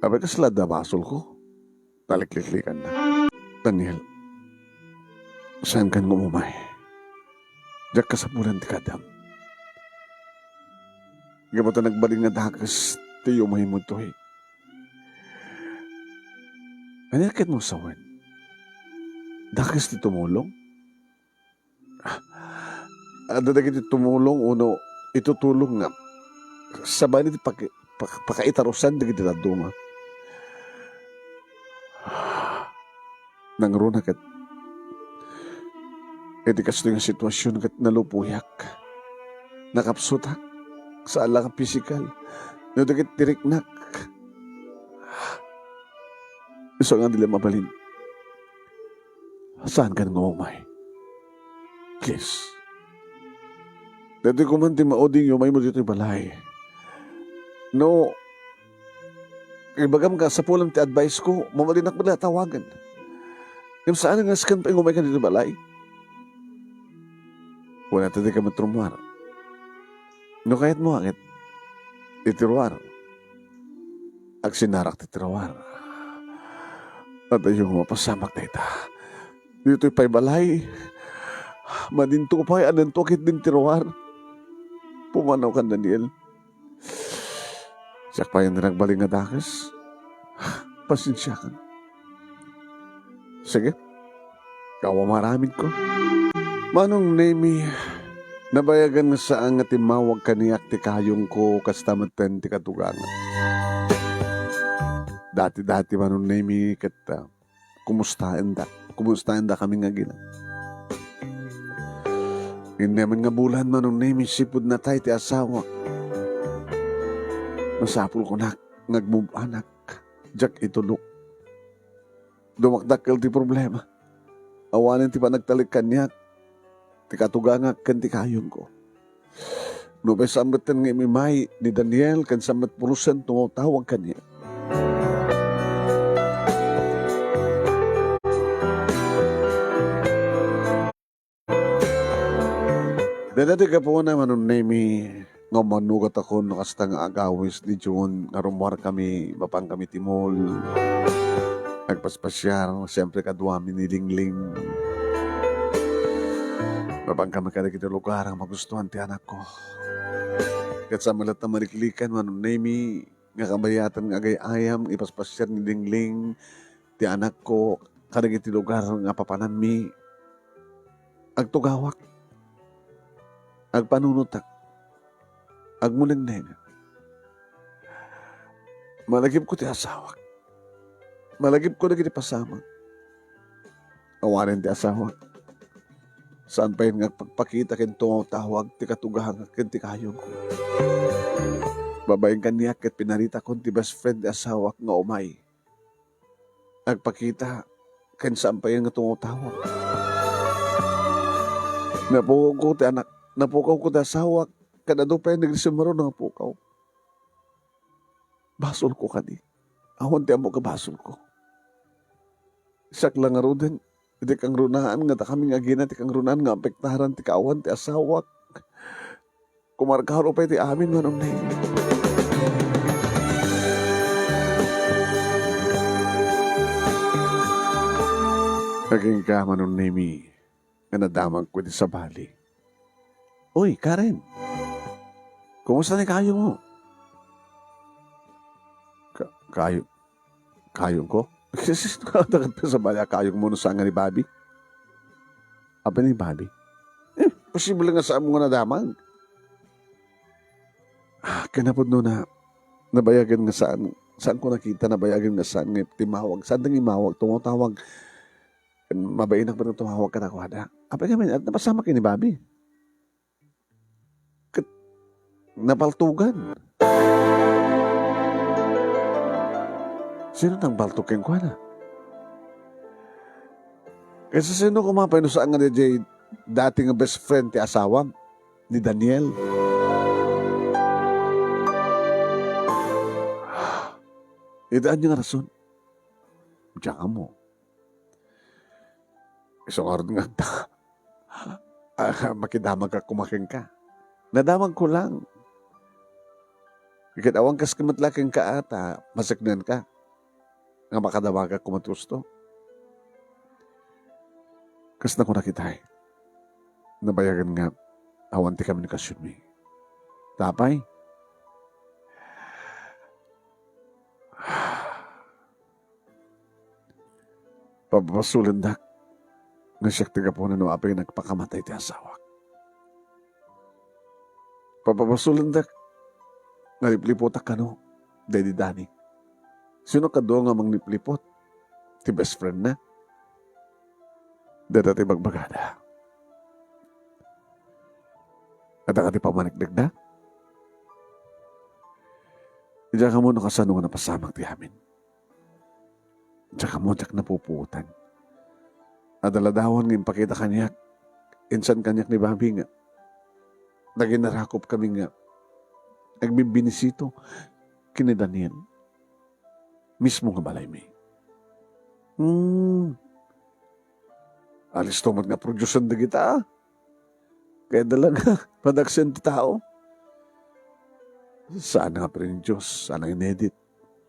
apay kasla adda basolko? Nalikliklikanna. Daniel, saankan nga umumay. Diak kasapulan ti kaadam. Gapu ta nagbalin nga dakes ti yumaymo ditoy. Ania ket mo sawen? Dakes ti tumulong? Adda dagiti tumulong wenno itutulong nga sabali ti paki-, pak-, pakaitarusan dagiti dadduma. Nangruna ket iti kastoy nga sitwasyon ket nalupoyak. Nakapsutak. Saan la nga pisikal. No dagiti tiriknak. Isu nga di la mabalin. Saankan nga umay? Please. Daytoy koma ti mauding yumaymo ditoy balay. No, ibagam nga sapulam ti advice ko, mamadinak met la a tawagen. Ngem saan nga askan pay nga umayka ditoy balay? Kuna ta dika met rummuar. No kayatmo ket iti ruar. Agsinnarak ti ruar. Adayo nga mapasamak dayta. Ditoy pay balay. Madinto pay, addanto ket din ti ruar. Pumanaw kan Daniel. Siak pay nga nagbalin nga dakes. Pasensiakan. Sige. Awan maaramidko. Manong Nemi, nabayagan nga saan nga timmawag kaniak ti kayongko kasta metten ti katugangak. Dati-dati, Manong Nemi, ket, ah, kumustaenda? Kumustaenda kami nga agina? Ken amin nga bulan, Manong Nemi, sipud natay ti asawak. Masapul kunak nga agmub-anak, diak itulok. Dumakdakkel ti problema. Awanen ti panagtalek kaniak, ti katugangak ken ti kayongko. Nupay saan metten nga imimay ni Daniel ken saan met pulosen tumawtawag kaniak. Dayta ti gapuna, Manong Nemi, nga ummanugatakon no kasta nga agawis ni June nga rummuarkami, mapankami ti mall. Nagpaspasiar, siyempre, kaduami ni Lingling. Mapankami kadagiti lugar nga magustuhan ti anakko. Ket saan met latta maliklikan, Manong Nemi, nga kabayatan nga agay-ayam, ipaspasiar ni Lingling ti anakko kadagiti lugar nga papananmi. Agtugawak. Agpanunotak. Agmulengneng. Malagipko ti asawak. Malagipko dagiti pasamak. Awanen ti asawak. Saan pay nga agpakpakita ken tumawtawag ti katugangak ken ti kayongko. Babaen kaniak ket pinaritakon ti best friend ti asawak nga umay. Agpakita ken saan pay nga tumawtawag. Napukawko ti anak, napukawko ti asawak, ket adu pay nagrisimaro nga pukaw. Basolko kadi. Awan ti ammok a basolko. Siak la ngaruden, iti kangrunaan nga dakami nga agina ti kangrunaan nga apektaran ti kaawan ti asawak. Kumarkaro pay ti amin, Manong Neng. Agingga, Manong Nemi, nga nadamagko iti sabali. Uy, Karen! Kumusta ni kayongmo? Ka-, kayo-, kayongko? Dagat pa sa bali a kayongmo no saan nga ni Bobby? Apay ni Bobby? Eh, posible nga saanmo nga nadamag. Ah, kinapudno na, nabayagan nga saan, saanko nakita, nabayagan nga saan nga timawag, saan nga imawag, tumawtawag. Mabainak ba nga tumawag kadakuada? Apay ngamin, at napasamak ni Bobby. Ket napaltugan. Sino nang balto kenkuana? Ket sino koma pay no saan nga diay dati nga best friend ti asawam, ni Daniel? Iti ania nga rason? Diak ammo. Isu ngarud nga adda, ah, makidamagak koma kenka. Nadamagko lang. Ket awan kas met la kenka a ta maseknenka nga makadamagak koma ti husto. Kas nakunak itay, nabayagen nga awan ti komunikasionmi. Ta apay? Papabasolendak nga siak ti gapuna no apay nagpakamatay ti asawak. Papabasolendak nga liplipotak kano daydi Dani. Sino kadua nga mangliplipot? Ti best friend na? Dayta ti bagbagada. Adda kadi pammanikdikda? Diak ammo no kasano nga napasamak ti amin. Diak ammo, diak napupuotan. Adda ladawan nga impakita kaniak, insan kaniak ni Bobby nga naginarakop kami nga agbibbinisita ken ni Daniel. Mismo nga balaymi. Hmm. Alisto met nga producer dagita, ah. Kayatda lang nga padaksen ti tao. Saan nga prin-Dios, saan nga inedit.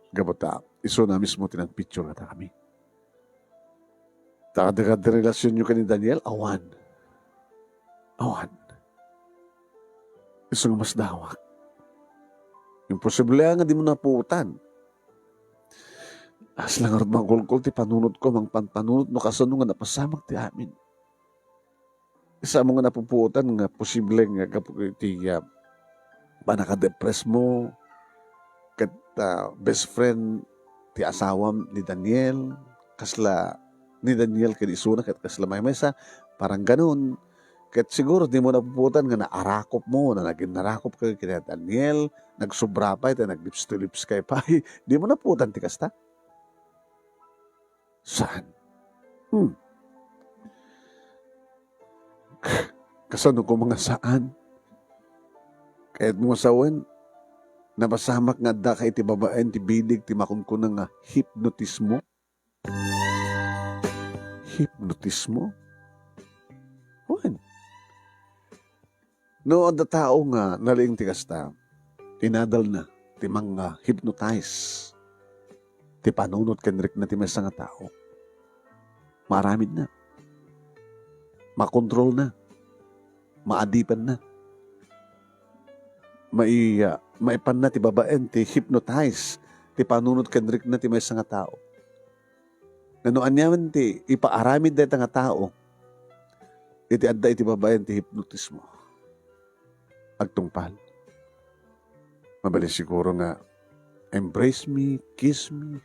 Gapu ta, isuna mismo ti nagpicture kadakami. Ta adda kadi relasionyo ken ni Daniel? Awan. Awan. Isu nga masdawak. Imposible nga dimo napuotan. Kasla ngarud mangkulkol ti panunotko, mangpanpanunot no kasano nga napasamak ti amin. Isu ammo nga napupuotan nga posible nga gapu iti, ah, pannakadepress mo ket, ah, best friend ti asawam ni Daniel, kasla ni Daniel ken isuna ket kasla maymaysa, parang ganun. Ket siguro dimo napupuotan nga naarakopmo, no nagin narakopkayo ken ni Daniel, nagsubra pay ta nag-lips to lips kayo pay. Dimo napupuotan ti kasta? Saan? Hmm. Kasano koma nga saan? Kayatmo nga sawen, napasamak nga addaka iti babaen ti bileg ti makunkuna nga hipnotismo? Hipnotismo? Wen. No adda tao nga nalaing ti kasta, inadalna ti manga-hypnotize ti panunot ken rikna ti maysa nga tao. Maaramidna. Makontrolna. Maadipenna. Mai-, ah, maipanna ti babaen ti hypnotize ti panunot ken rikna ti maysa nga tao. Nga no aniaman ti ipaaramid dayta nga tao, iti adda iti babaen ti hipnotismo. Agtungpal. Mabalin siguro nga, "Embrace me, kiss me."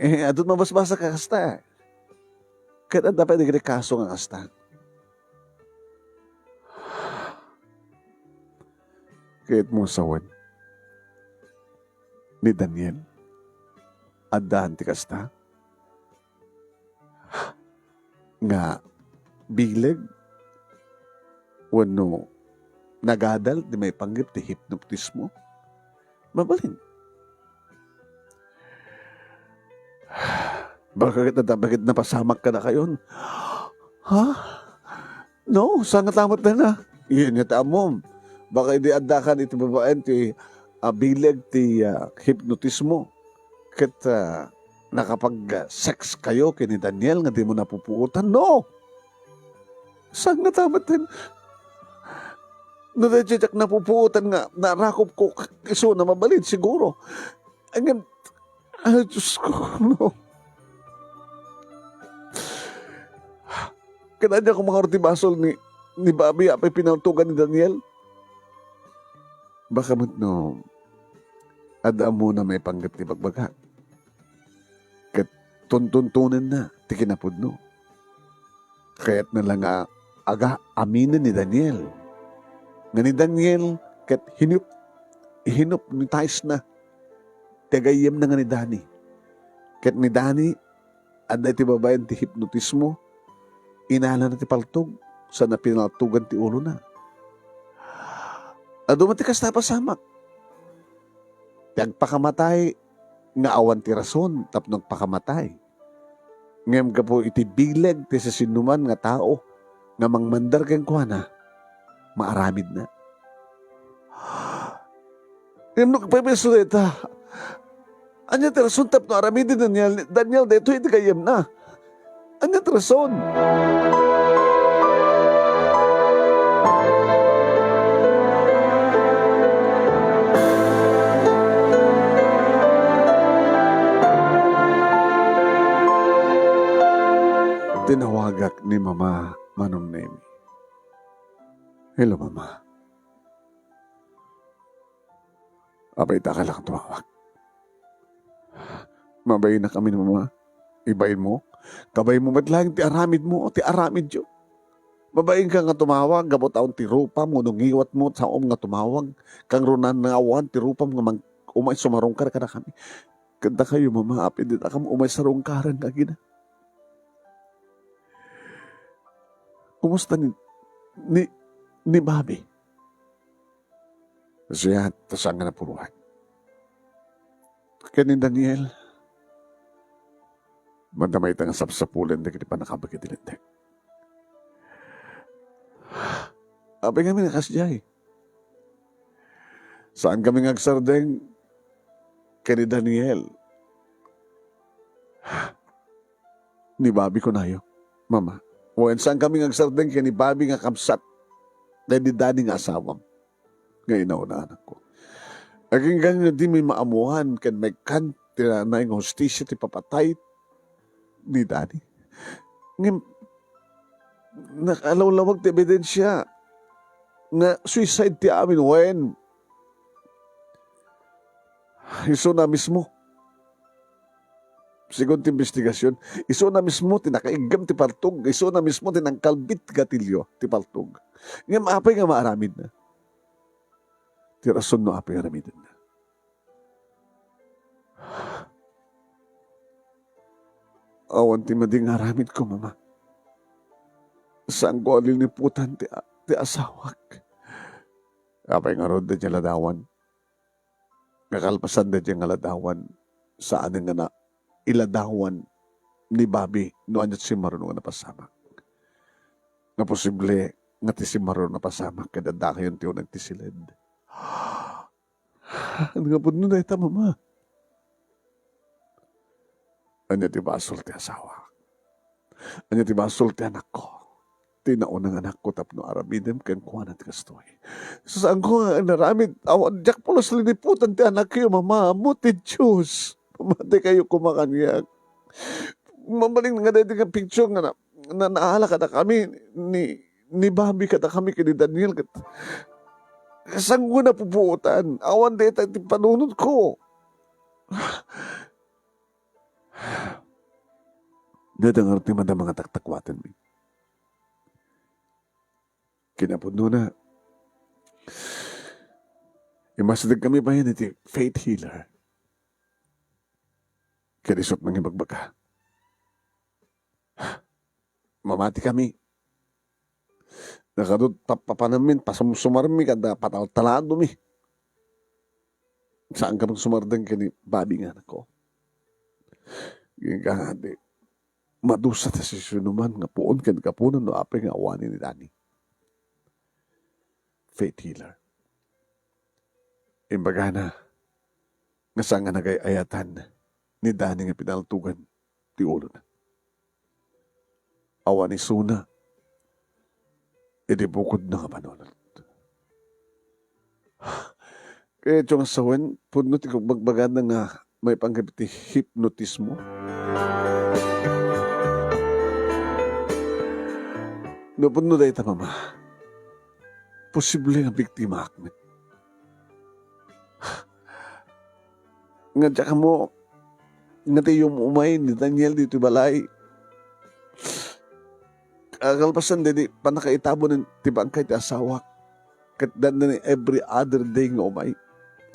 Eh, adun mabasbasa ka kasta. Ket adda pay dagiti kaso nga kasta. Kayatmo sawen ni Daniel, addan ti kasta? Nga bileg wenno nagadal ti maipanggep ti hipnotismo? Mabalin. Baka ket adda ket napasamak kadakayon. Ha? No, saan nga ta met dayta? Iyan nga ti ammom. Baka idi addakan iti babaen ti, ah, bileg ti, ah, hipnotismo. Ket, ah, nakapag-sex kayo ken ni Daniel nga dimo napupuotan? No! Saan nga ta met dayta? No daytoy diak napupuotan nga narakopko, isuna mabalin siguro. Ngem, ay, Diyos ko, no. Kada niya kumangar ti basol ni, ni Bobby, apay pinaltugan ni Daniel. Baka met no, adda ammona maipanggep ti bagbaga. Ket tuntuntonenna ti kinapudno. Kayatna la nga aga-, aminen ni Daniel. Nga ni Daniel ket hinup-, hinupnotize na ti gayyemna nga ni Dani. Ket ni Dani, adda iti babaen ti hipnotismo, inalana ti paltog, sana pinaltogan ti ulona. Adu met ti kasta a pasamak. Ti agpakamatay nga awan ti rason tapno agpakamatay. Ngem gapu iti bileg ti siasinoman nga tao nga mangmandar kenkuana, maaramidna. Ngem no agpayso dayta, ania ti rason tapno aramiden ni Daniel, Daniel daytoy iti gayyemna? Ania ti rason? Tinawagak ni Mama Manong Nemi. Hello, Mama. Apay, daka lang tumawag. Mabainakami ni Mama. Ibainmo. Kabainmo met laeng ti aramidmo, ti aramidyo. Mabainka nga tumawag, gapu ta awan ti rupam, wenno ngiwatmo, saom nga tumawag. Kangrunaan nga awan ti rupam nga mang-, umay sumarungkar kadakami. Ket dakayo, Mama, apay, ditakam umay sarungkaren nga agina. Kumusta ni, ni, ni Bobby? Siya, ta saan nga napuruan. Ken ni Daniel, madama ita nga sapsapulen dagiti pannakabagit ti Linteg. Apay ngamin a kasdiay? Saan kami nga agsardeng ken ni Daniel? Ni Bobby kunayo, Mama. Wen, saan kami nga agsardeng ken ni Bobby nga kabsat ken ni Dani nga asawam nga inauna, anakko. Aginggan nga dimi maammoan ken maikkan ti nanay nga hustisia ti papatay ni Dani. Ngem, nakalawlawag ti ebidensia nga suicide ti amin wen. Isuna mismo. Segun ti imbestigasion, isuna mismo ti nakaiggem ti paltog, isuna mismo ti nangkalbit ti gatilio ti paltog. Ngem apay nga maaramidna? Ti rason no apay nga aramidenna. Awan ti madi nga aramidko, Mama. Saanko a liniputan ti, ti asawak. Apay ngarud daydiay ladawan? Nga kalpasan daydiay nga ladawan, saanen nga na, iladawan ni Bobby no ania ti simmaruno nga napasamak. Nga posible nga ti simmaruno nga napasamak ket addakayon ti uneg ti siled. Ania nga pudno dayta, Mama? Ania ti basol ti asawa? Ania ti basol ti anakko? Ti naunang anakko tapno aramidem kenkuana ti kastoy. Saanko nga inaramid? Awan, diak pulos liniputan ti anakyo, Mama. Ammo ti Dios. Pamatikayo koma kaniak. Mabalin nga daydi nga picture nga na, na, naala kadakami ni, ni Bobby kadakami ken ni Daniel ket saanko napupuotan? Awan dayta ti panunotko. Dayta ngarud ti madama nga taktakwatenmi. Kinapudnona, immasidegkami payen iti faith healer. Ket isut' nangibagbaga, "Mamatikami. Nakadut pappapanammin, pasumsumarmi, kada pataltaladomi. Saanka mangsumardeng ken ni Bobby nga anakko. Ngem kangadi, madusa ti siasinoman nga puon ken gapuna no apay nga awanen ni Dani." Faith healer. Imbagana nga saan nga nagay-ayatan ni Dani nga pinaltogan ti ulona. Awan isuna iti bukodna nga panunot. Kayatyo nga sawen, pudno ti bagbagana nga maipanggep iti hipnotismo? No pudno dayta, Mama, posible nga biktimaak met. Nga diak ammo nga ti umay ni Daniel ditoy balay. Kalpasan daydi pannakaitabon ti bangkay ti asawak, ket dandani every other day nga umay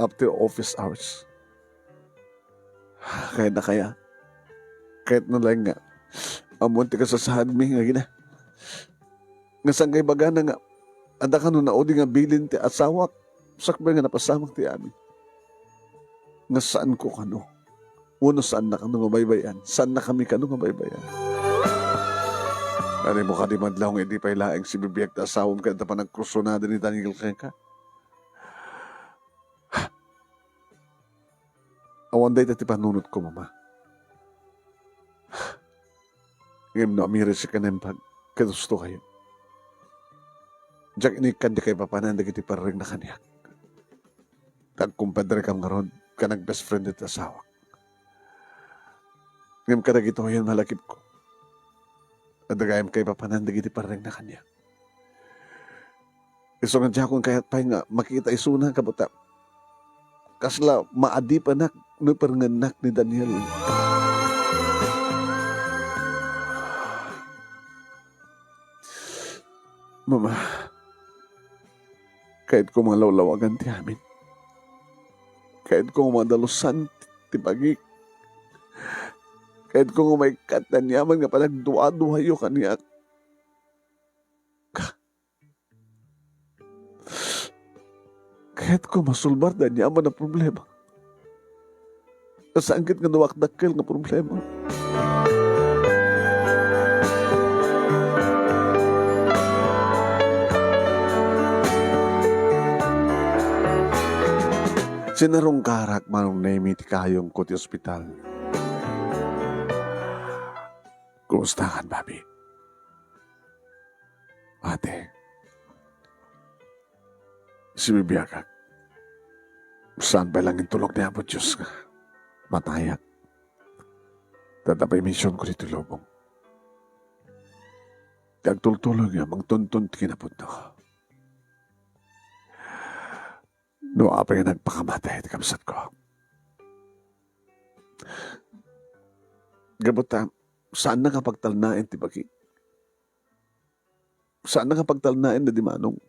after office hours. Kayatna kaya? Kayatna laeng nga ammon ti kasasaadmi nga agina? Nga saan nga ibagana nga adda kano naudi nga bilin ti asawak sakbay nga napasamak ti amin? Nga saanko kano? Wenno saanna kano nga baybay-an? Saannakami kano nga baybay-an? Ania mo kadi madlaw nga idi pay laeng sibibiag ti asawam ket adda panagkursunada ni Daniel kenka? Awan dayta ti panunotko, Mama. Ngem no amiris ti kinaimbag, ket husto kayo. Diak inikkan ti kaipapanan dagiti parrengna kaniak. Agkumpadrekam ngarud ken agbest friend ti asawak. Ngem kadagitoyen, malakipko, adda gayam kaipapanan dagiti parrengna kaniak. Isu nga diakon kayat pay nga makita isuna, kabutta, kasla maadipenak no iperngennak ni Daniel. Mama, kayatko nga malawlawagan ti amin. Kayatko nga madalusan ti bagik. Kayatko nga maikkat ti aniaman nga panagduaduayo kaniak. Kayatko masolbar daydi amin a problema. Saan ket nga duak dakkel nga problema. Sinarungkarak manong naimi ti kayongko ti ospital. Kumusta kan, Bobby? Ate, sibibiagak. Saan pay lang intulok ni Apo Dios nga matayak. Adda pay misionko ditoy lubong. Ti agtultuloy nga mangtuntun ti kinapudno. No apay nga nagpakamatay ti kabsatko, Gapu ta, saanna nga pagtalnaen ti bagi. Saanna nga pagtalnaen daydi Manong.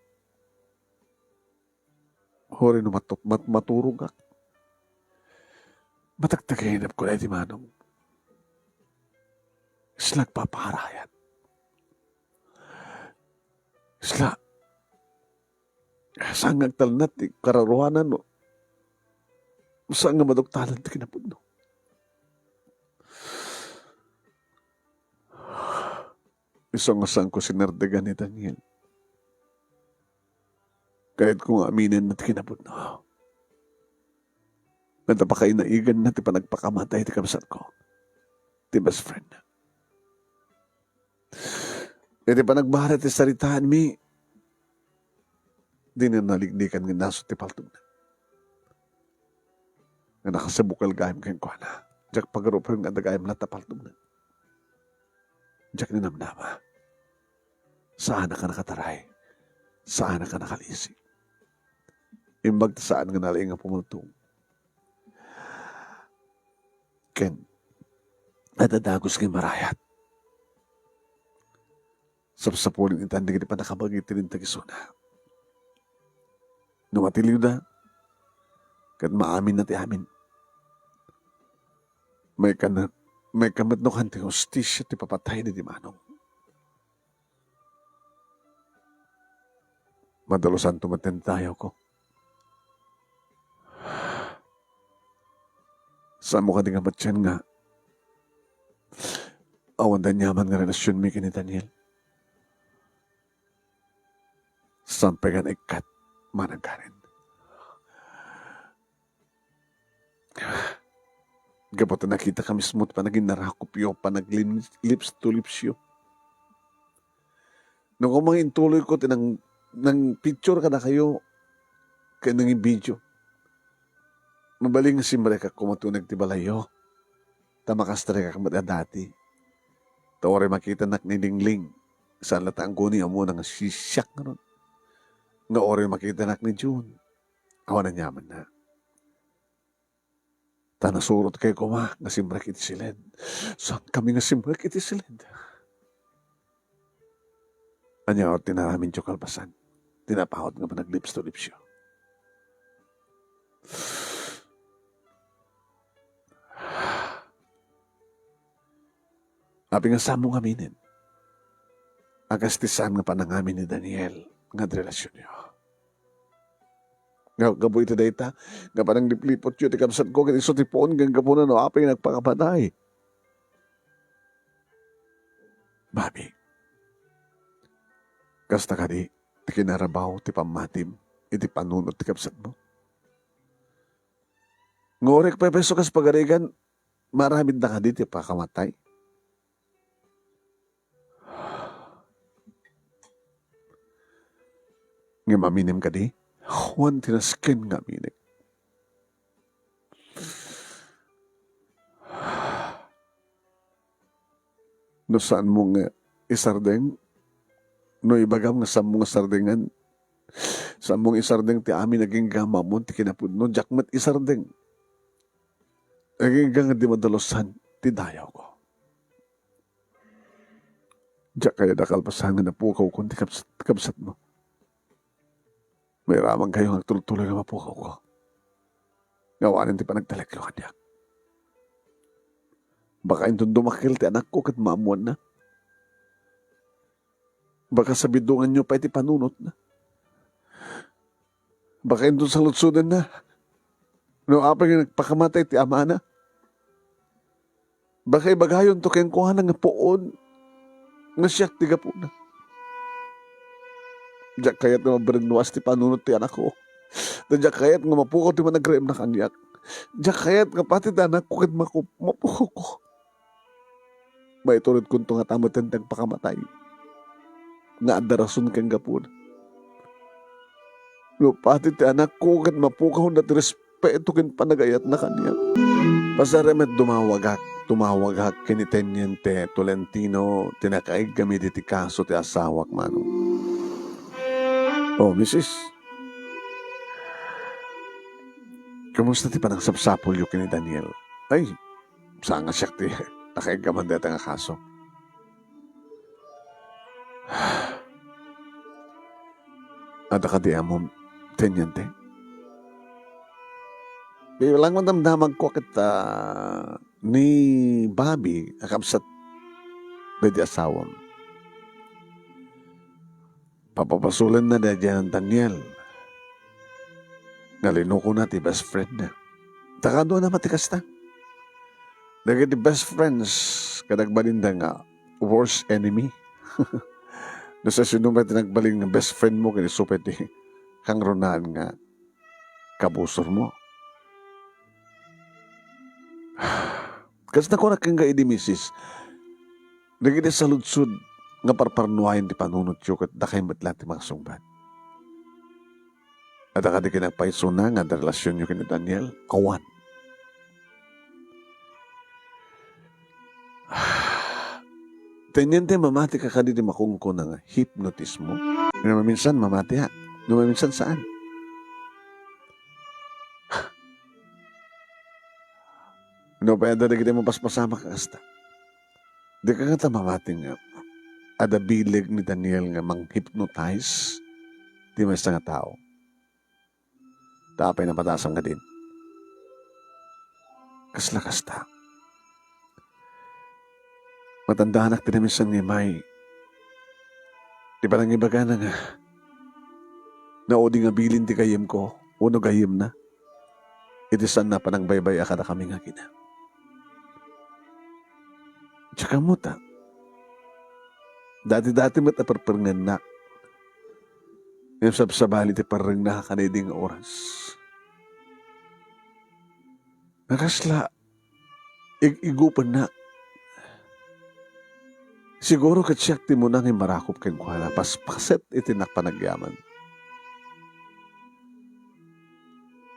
Uray no matup-, mat-, maturogak. Matagtagainepko daydi Manong. Isla agpapaarayat. Isla, saan nga agtalna ti kararuanan, no? Saan nga maduktalan ti kinapudno? Isu nga saanko sinerdegan ni Daniel. Kayatko nga aminen ti kinapudno. Ngata pakainaiganna ti panagpakamatay ti kabsatko, ti best friend. Iti panagbarit ti saritaanmi, dina naliklikan nga nasut ti paltogna. Nga nakasibukal gayam kenkuana. Diak pagarupen nga adda gayam latta paltogna. Diak ninamnama. Saannak a nakataray. Saannak a nakalisi. Imbag ta saan nga nalaing a pumultog. Ken, adda dagus nga marayat. Sapsapulen itan dagiti pannakabagi ti linteg isuna. No matiliwda, ket maaminna ti amin. Maikkan, maikkan met no kan ti hustisia ti papatay daydi Manong. Madalusanto met ti dayawko. Saanmo kadi nga matien nga awan aniaman nga relasionmi ken ni Daniel? Saan pay nga naikkat manang kanen? Gapu ta nakitak a mismo ti panaginnarakopyo, panaglin-, lips to lipsyo. No koma nga intuloyko ti nang-, nangpicture kadakayo ken nangin-video, mabalin nga simrekak koma ti uneg ti balayyo, ta makastrikak met a dati. Ta uray makitanak ni Lingling, saan latta a guni ammona nga siak ngarud. Nga uray makitanak ni June, awan aniamanna. Ta nasurotkay koma nga simrek iti siled. Saankami nga simrek iti siled. Ania ti inaramidyo kalpasan ti napaut nga panaglips to lipsyo? Apay nga saanmo nga aminen a kas ti saan nga panangamin ni Daniel nga adda relasionyo? Nga gapu iti dayta, nga pananglipliputyo ti kabsatko ket isu ti puon ken gapuna no apay nga nagpakamatay. Mami, kasta kadi ti kinarabaw ti pammatim iti panunot ti kabsatmo? Nga uray pay isu kas pagarigan, maaramidda kadi ti pakamatay? Ngem aminem kadi, Juan, ti nasken nga aminek. No saanmo nga isardeng, no ibagam nga saanmo nga sardengan, saanmo nga isardeng ti amin agingga nga ammoen ti kinapudno, diak met isardeng. Agingga nga di madalusan ti dayawko. Diak kayat a kalpasan nga napukawkon ti kabsat-, kabsatmo. Mairamankayo nga agtultuloy nga mapukawko. Nga awanen ti panagtalekyo kaniak. Baka inton dumakkel ti anakko ket maammoanna. Baka sabidonganyo pay ti panunotna. Baka inton saludsodenna no apay nga nagpakamatay ti amana. Baka ibagayonto kenkuana nga puon nga siak ti gapuna. Diak kayat nga mabrennuas ti panunot ti anakko. Ta diak kayat nga mapukaw ti managreemna kaniak. Diak kayat nga pati ti anakko ket maku-, mapukawko. Maituredkonto ngata met ti agpakamatay nga adda rason ken gapuna. No pati ti anakko ket mapukawna ti respeto ken panagayatna kaniak. Pasar met dumawagak, tumawagak ken ni Teniente Tolentino ti nakaiggami diti kaso ti asawak, Manong. Oh, misis. Kumusta ti panagsapsapulyo ken ni Daniel? Ay, saan nga siak ti Nakaiggaman dayta nga kaso. Adda kadi ammom, Teniente? Bilang madamdamagko ket, ah, ni Bobby a kabsat daydi asawam. Papabasolenna daydiay Daniel nga linukona ti best friendna. Ta kaduana met ti kasta. Dagiti best friends, ket agbalinda nga worst enemy. No, sa sino met ti nagbalin nga best friend mo, ket isu pay ti kangrunaan nga kabusor mo. Kas nakunak kenka idi, misis, dagiti saludsod nga parparnuayen ti panunotyo ket dakay met laeng ti makasungbat. Adda kadi kinappaisuna nga adda relasionyo ken ni Daniel? Awan. Teniente, mamatika kadi ti makunkuna nga hipnotismo? No maminsan, mamatiak. No maminsan, saan. No pay adda dagiti mapaspasamak a kasta. Dika ngata mamati nga adda bileg ni Daniel nga mang-hypnotize ti maysa nga tao. Ta apay napatasam kadin? Kasla kasta. Matandaanak ti naminsan nga immay ti panangibagana nga naudi nga bilin ti gayyemko wenno gayyemna iti saan a panangbaybay-a kadakami nga agina. Diak ammo ta. Dati-dati met a perperengennak. Ngem sabsabali ti parrengna kadaydi nga oras. Nga kasla, ig-igupennak. Siguro ket siak ti umuna nga immarakop kenkuana, paspaset iti innak panagyaman.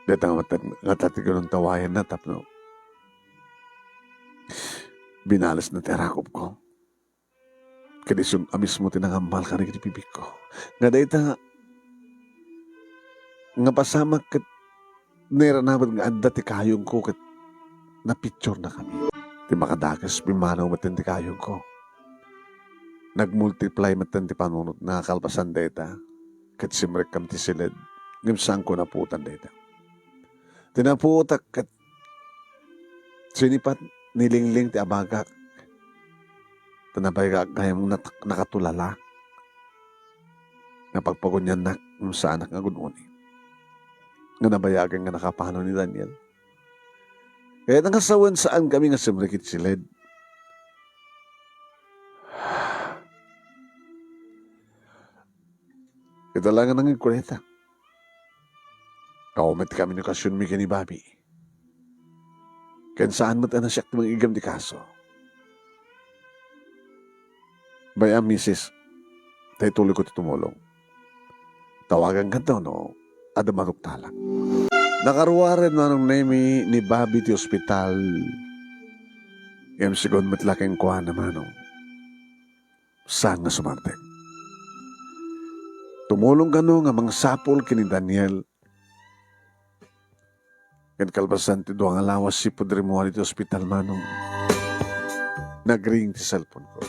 Dayta nga met-, ngata ti kinuntawayanna tapno binalesna ti arakopko. Ket isu a mismo ti nangammal kadagiti bibigko. Nga dayta nga, nga pasamak ket nairanabat nga adda ti kayongko ket napicturna kami. Ti makadakes, pimmanaw metten ti kayongko. Nagmultiply metten ti panunotna kalpasan dayta, ket simrekkam ti siled, ngem saanko napuotan dayta. Ti napuotak ket sinipat, nilingling ti abagak. Ta nabayagak gayam nat-, nakatulala. Napagpaguniannak ngem saanak nga gun-oni. Nga nabayagen nga nakapanaw ni Daniel. Kayat nga sawen saan kami nga simrek iti siled. Ita la nga nangigkunita. Awan met ti komunikasionmi ken ni Bobby. Ken saan met a siak ti mangiggem ti kaso. Bay-am, misis, ta ituloyko ti tumulong. Tawagankanto no adda maruktalak. Nakaruaren Manong Nemy ni Bobby ti ospital. Ngem sigun met la kenkuana, Manong. Saan nga sumardeng. Tumulong kano nga mangsapul ken ni Daniel. Ken kalpasan ti dua nga lawas, sipud rimmuar iti ospital, Manong, nagring ti cellphone ko.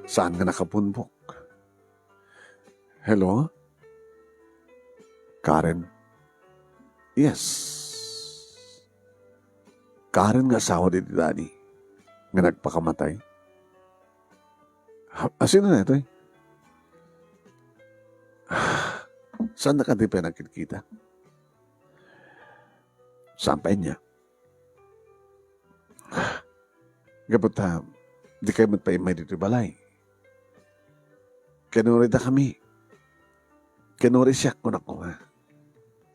Saan nga nakapunbok. Hello? Karen? Yes. Karen nga asawa daydi Danny nga nagpakamatay? Ha, a, sino daytoy? Saanna kadi pay nagkita? Saan pay ania? Gapu ta, dikay met pay immay ditoy balay. Kinuna dakami. Kinuna siak, kunak koma.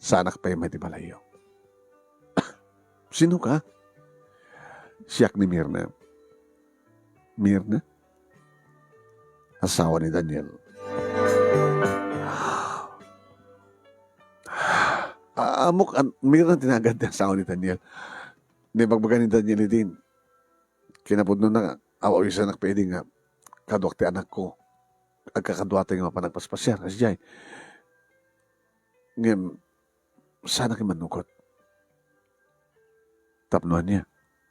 Saanak pay immay ti balayyo. Sino ka? Siak ni Mirna. Mirna? Asawa ni Daniel. A-, ammok, an-, Mirna ti nagan ti asawa ni Daniel. Ni bagbaga ni Daniel idin. Kinapudnona, aw-awisanak pay idi nga kaduak ti anakko. Agkakaduatayo nga mapan agpaspasiar, kasdiay. Ngem, saanak immanugot. Tapno ania?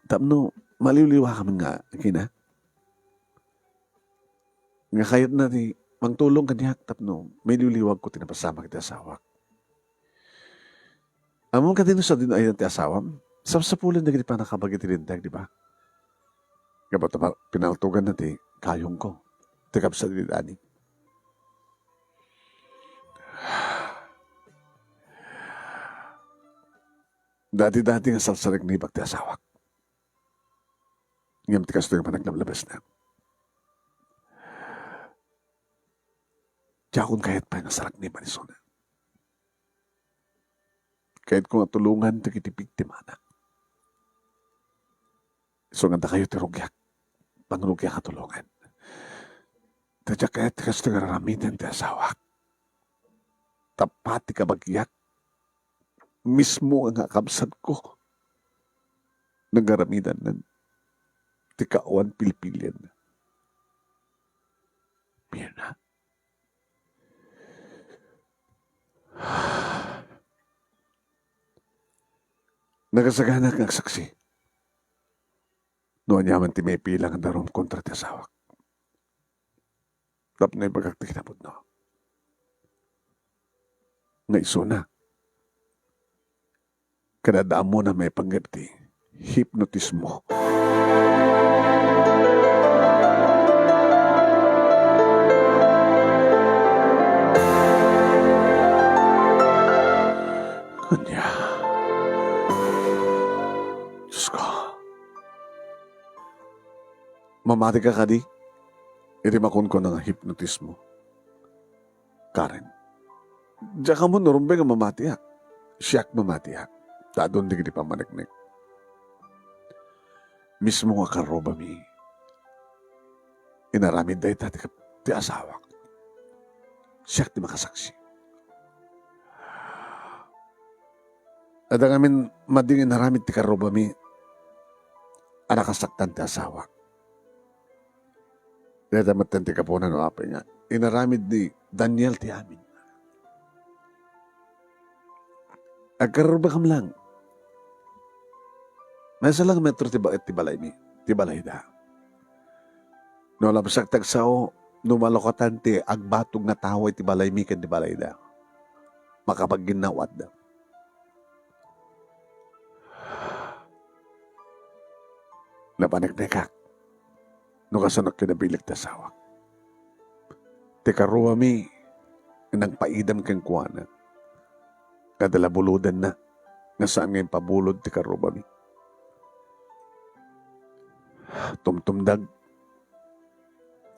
Tapno, Maliwliwakam nga, Gina. Nga kayatna ti mangtulong kaniak tapno mailiwliwagko ti napasamak iti asawak. Ammom kadi no sadino ayan ti asawam? Sapsapulen dagiti pannakabagi ti linteg, di ba? Gapu ta pa-, pinaltoganna ti kayongko, ti kabsat iti Dani. Dati-dati nga sarsariknibak ti asawak. Ngem ti kastoy nga panaglablabesna, diakon kayat pay nga sarakniban isuna. Kayatko nga tulongan dagiti biktimana. Isu nga dakayo ti rugiak, pangrugiak a tulongan. Ta diak kayat ti kastoy nga ar-aramiden ti asawak. Tapno ti kabagiak, mismo nga kabsatko, nagaramidannan ti kaawan pilpilienna. Mirna. Nakasaganak nga agsaksi no aniaman ti maipila nga darum kontra ti asawak. Tapno ibagak ti kinapudno nga isuna, kada ammona maipanggep ti hipnotismo. Ania? Diosko. Mamatika kadi iti makunkuna nga hipnotismo? Karen, diak ammo no rumbeng a mamatiak. Siak mamatiak. Ta adun dagiti pammaneknek. Mismo nga karrubami, inaramid dayta ti, ti asawak. Siak ti makasaksi. Adda ngamin madi nga inaramid ti karrubami a nakasaktan ti asawak. Dayta metten ti gapuna no apay nga inaramid ni Daniel ti amin. Agkarrubakam lang. Maysa lang metro ti ba-, ti balaymi, ti balayda. No labsak ti agsao, no malukatan ti agbatog nga tawa iti balaymi ken ti balayda, makapagginnaw-atda. Napaneknekak no kasano kinabileg ti asawak. Ti karrubami, nagpaidam kenkuana. Kada la bulodenna, nga saan nga impabulod ti karrubami. Tumtumdag.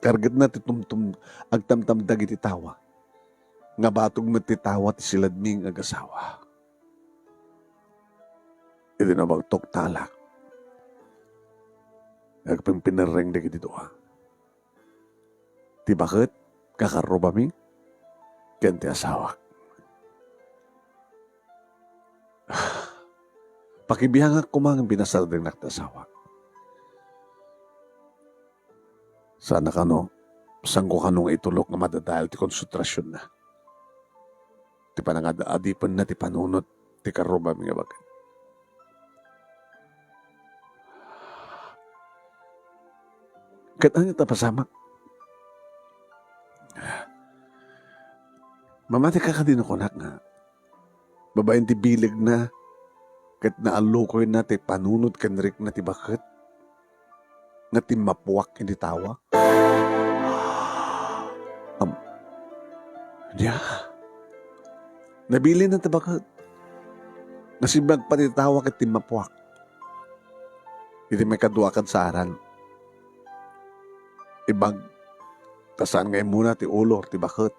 Kargetna ti tumtum-, agtamtamdag iti tawa. Nga batog met ti tawa ti siladmi nga agasawa. Idi nabagtok talak, agpimpinerreng dagiti dua. Ti baket, kakarrubami, ken ti asawak. Pakibiangak koma nga binasardengnak ti asawak. Sana kano, sanko kano nga itulok nga madadael ti konsentrasionna. Ti panangad-adipenna ti panunot ti karrubami nga baket. Ket ania ti napasamak? Mamatika kadi no kunak nga, babaen ti bilegna ket naallukoyna ti panunot ken rikna ti baket nga timmapuak iti tawa. Am-, ania? Nabilinna ti baket. Nasimbag pay ti tawa ket timmapuak. Iti maikadua a kasaran, imbag ta saan nga immuna ti ulo ti baket.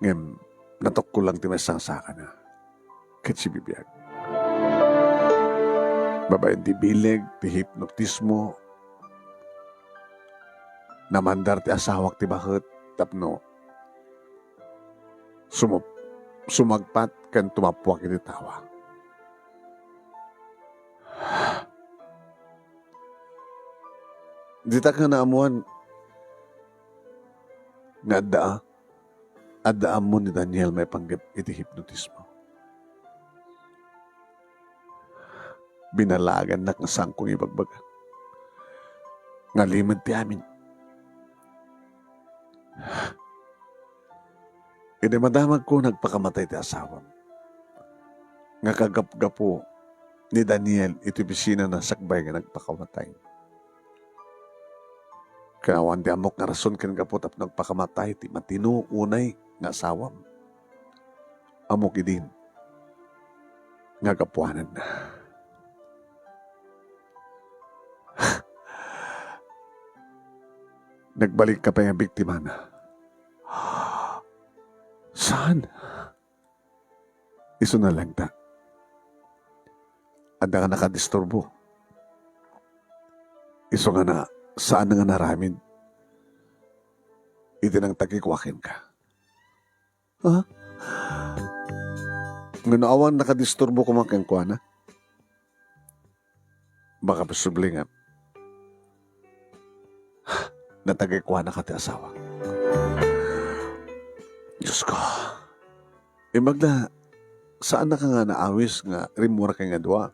Ngem natukko lang ti maisakasakana ket sibibiag. Babaen ti bileg ti hipnotismo, namandar ti asawak ti baket tapno sumup-, sumagpat ken tumappuak iti tawa. Ditak nga naammuan nga adda, adda ammo ni Daniel maipanggep iti hipnotismo. Binalagannak nga saanko nga ibagbaga nga limed ti amin. Idi madamagko, nagpakamatay ti asawam nga kagapgapu ni Daniel iti opisinana sakbay nga nagpakamatay. Ken awan ti ammok nga rason ken gapu tapno agpakamatay ti matino unay nga asawam. Ammok idin nga gapuananna. Nagbalikka pay a biktimana. Saan? Isuna laeng ta. Adda nga nakadisturbo. Isu nga na, saan nga naaramid iti nangtagikua kenka. Ha? Ngano awan nakadisturbo koma kenkuana? Baka posible nga natagikuanaka ti asawa. Diyos ko. Imbag ta, saannaka nga naawis nga rimmuarka nga dua.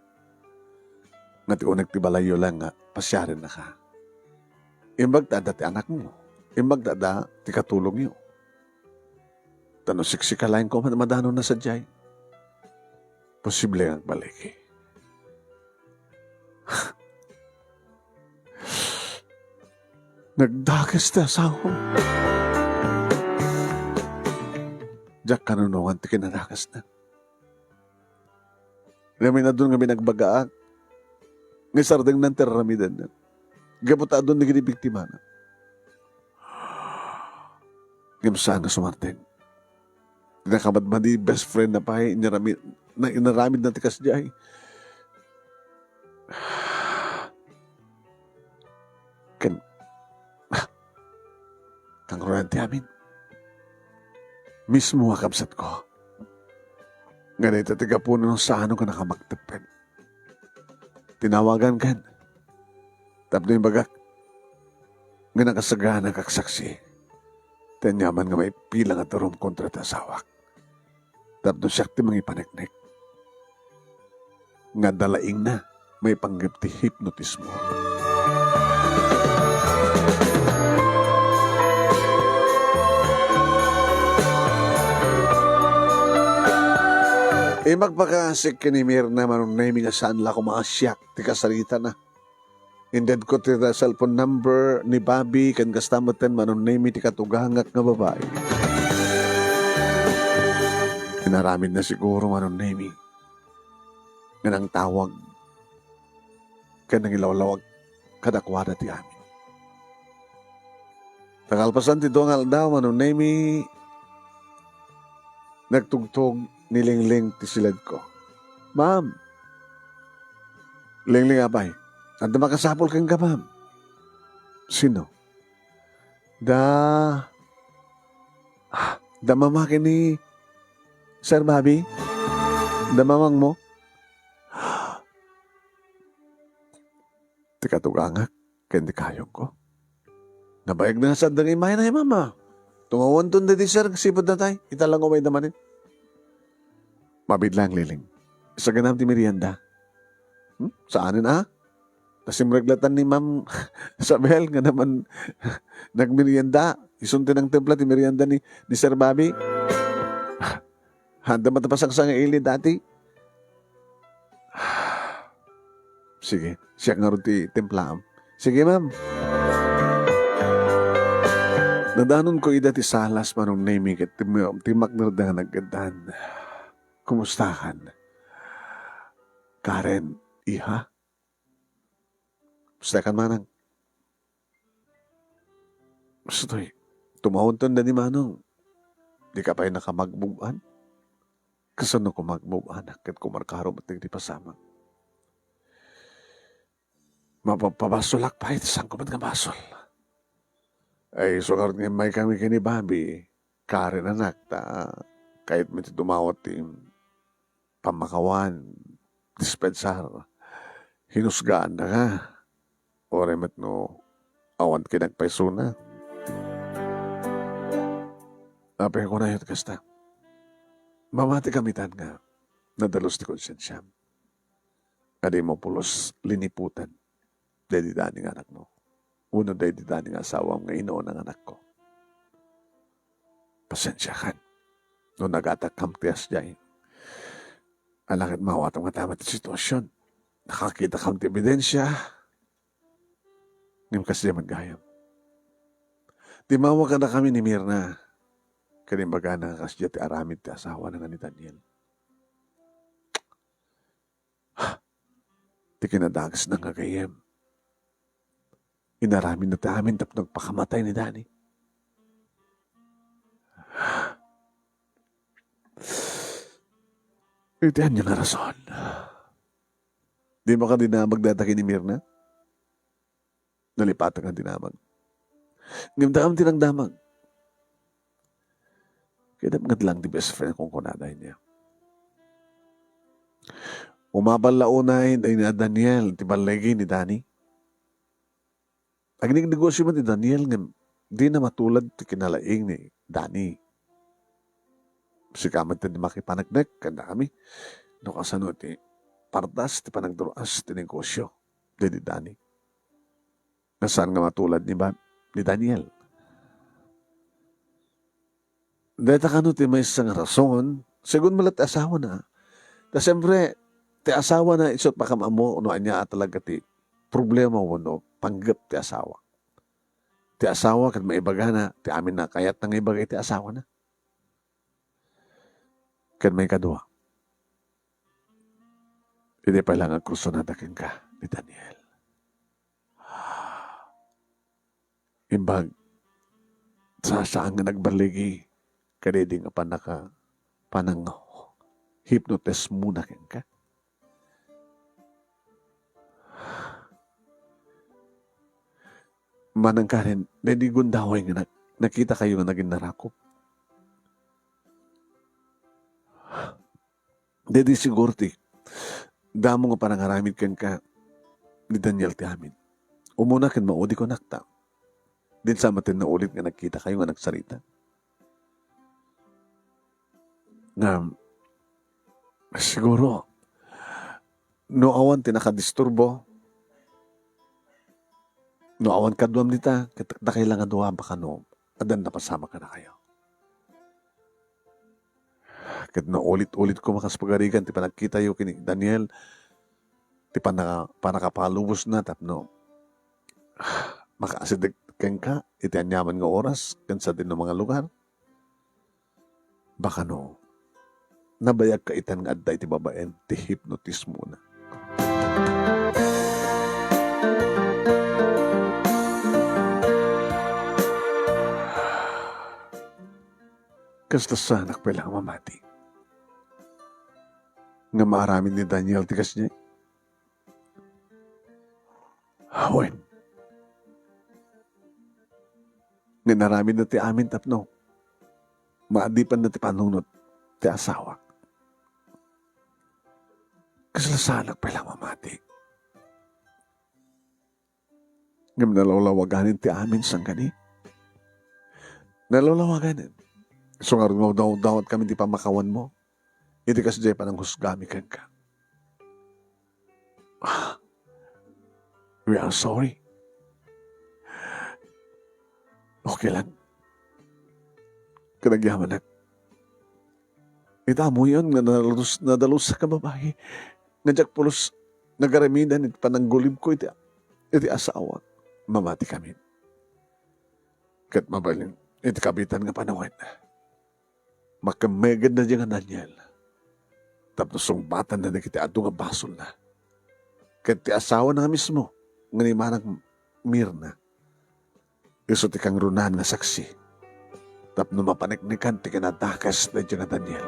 Nga ti uneg ti balayyo laeng nga pasiarennaka. Imbag ta adda ti anakmo. Imbag ta adda ti katulongyo. Ta no siksika laeng koma, madanonna sadiay. Posible nga agbaliki. Nagdakes ti asawam. Diak kanunongan ti kinadakesna. Ngamin adun nga binagbagaak, nga isardengnan ti raramidanna. Gapu ta adun dagiti biktimana. Ngem saan nga sumardeng. Ti nakamadmadi, best friend na pay, inarami-, na inaramidna ti kasdiay. Ken, kangrunan ti amin. Mismo a kabsatko. Nga dayta ti gapuna no saano nga nakamagteppet. Tinawagan ken tapno imbagak nga nakasagana nga agsaksi ti aniaman nga maipila nga turom kontra ti asawak. Tapno siak ti mangipaneknek nga adda laingna maipanggep ti hipnotismo. Imbag pakasik ken ni Mirna, Manong Nemy, nga saan la koma a siak ti kasaritana. Indedko ti cellphone number ni Bobby ken kasta metten, Manong Nemy, ti katugangak nga babai. Inaramidna siguro, Manong Nemy, nga nangtawag ken nangilawlawag kadakuada ti amin. Ta kalpasan ti dua nga aldaw, Manong Nemy, nagtugtog ni Lingling ti siledko. "Ma'am." "Lingling, apay? Adda makasapul kenka, ma'am." "Sino?" "Da, ah, da mama ken ni Sir Bobby? Da mamangmo?" Ti katugangak ken ti kayongko. Nabayag na nga saan da nga immay na, Mama. Tumawanton daydi, sir, sipud natay. Ita lang umayda manen. Mabiit lang, Liling. Saganam ti merienda. Hmm? Saanen, a? Ta simrek latan ni Ma'am Isabel nga naman nagmerienda. Isun ti nangtempla ti merienda ni, ni Sir Bobby. Adda met a pasangsang nga ili dati. Sige, siak ngarud ti timplaam. Sige, ma'am. Nadanonko ida ti salas, Manong Nemy, ket tim-, timmakderda nga naggaddan. Kumustakan, Karen, iha? Kumustakan, manang? Kastoy, tumawonton da ni Manong. Dika pay nakamagbug-an? Kasano ko magbug-anak ket kumarkaro met dagiti pasamak? Mapapabasolak pay ti sangko met nga basol. Ay, isu ngarud nga immaykami ken ni Bobby, Karen, anak, ta kayatmi ti dumawat ti pammakawan, dispensar. Hinusgaandaka. Uray met no awan kinagpaysona. Apay, kunayo ti kasta. Mamati kami tan nga nadalus ti konsensiam. a dimo pulos liniputen daydi Dani nga anakmo, wenno daydi Dani nga asawam nga inuuna nga anakko. Pasensiakan no nagatakkam ti asdiay. Ala ket maawatam nga tama ti situasion. Nakakitakam ti ebidensia. Ngem kasdiay met gayam. Timmawa kadakami ni Mirna ken imbagana nga kasdiay ti aramid ti asawana nga ni Daniel. Ti kinadakesna nga gayyem, inaramidna ti amin tapno agpakamatay ni Dani. Iti ania nga rason? Dimo kadinamag dayta ken ni Mirna? Nalipatak nga dinamag. Ngem dakami ti nagdamag. Kinapnget lang ti best friend, kunkunada inya. Umabal la unay ni Daniel ti balligi ni Dani. Agnegnegosio man ni Daniel ngem dina matulad ti kinalaing ni Dani. Sika met ti makipaneknek kadakami no kasano ti pardas ti panagdur-as ti negosio daydi Dani. Nga saan nga matulad ni Ba-, ni Daniel. Dayta kano ti maysa nga rason, segun met la ti asawana. Ta siempre, ti asawana isu ti makaammo no ania a talaga ti problema wenno panggep ti asawa. Ti asawa ket maibagana ti amin a kayatna nga ibaga iti asawana. Ken maikadua, idi pay la nga agkursunada kenka ni Daniel. Imbag, sasaan nga nagballigi kadaydi nga panaka-, panang-hypnotize muna kenka. Manang kanen, daydi gundaway nga nak-, nakitakayo nga nagin narakop. Daydi siguro ti damo nga panangaramid kenka ni Daniel ti amin. Umuna ken maudi kunak ta. Din sa matin naulit nga nagkitakayo nga nagsarita. Nga, siguro, no awan ti nakadisturbo, no awan kaduam dita, ket dakay la nga dua, baka no, addan napasamak kadakayo. Ket no ulit-ulit ko makas pagarigan ti panagkitayo ken ni Daniel, ti pana-, panakapalubosna tapno makaasideg kenka iti aniaman nga oras ken sadino nga lugar. Baka no, nabayagka itan nga adda iti babaen ti hipnotismona. Kasla saanak pay la nga mamati. Nga maaramid ni Daniel ti kasdiay. Wen. Nga inaramidna ti amin tapno maadipenna ti panunot ti asawa. Kasla saanak pay la nga mamati. Ngem nalawlawaganen ti amin sangkani. Nalawlawaganen. Isu ngarud nga udawdawat kami ti pammakawanmo iti kasdiay pananghusgami kenka. We are sorry. Okay lang. Kanagyamanak. Ita, ammoyon nga nadalus-, nadalusak a babai nga diak pulos nagaramidan iti pananggulibko iti, iti asawak. Mamati kami. Ket mabalin, iti kabitan nga panawen, makemmegedna diay nga Daniel tapno sungbatanna dagiti adu nga basolna. Ket ti asawana nga mismo nga ni Manang Mirna, isu ti kangrunaan nga saksi tapno mapaneknekan ti kinadakes daydiay nga Daniel.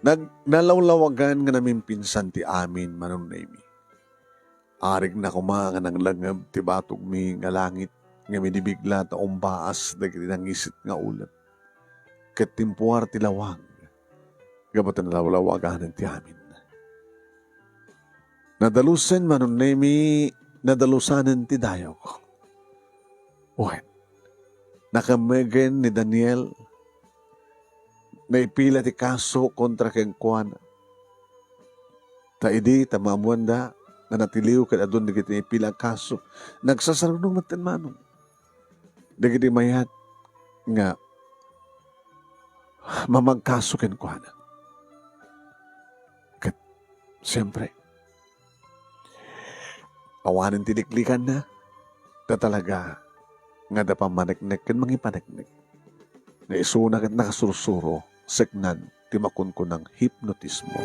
Nag-, nalawlawagan nga namimpinsan ti amin, Manong Nemi. Arigna koma nga nanglengngeb ti batogmi nga langit, ngem idi bigla ta umbaas dagiti nangisit nga ulep ket timpuar ti lawag gapu ta nalawlawaganen ti amin. Nadalusen, Manong Nemi, nadalusanen ti dayok. Wen, nakemmegen ni Daniel, naipila ti kaso kontra kenkuana. Ta idi ta maammoanda nga natiliw ket adun dagiti naipila a kaso, nagsasarunong metten manong dagiti mayat nga mamagkaso kenkuana. Ket, siempre, awanen ti liklikanna, ta talaga nga adda pammaneknek ken mangipaneknek. Nga isuna ket nakasursuro, seknan ti makunkunang hipnotismo.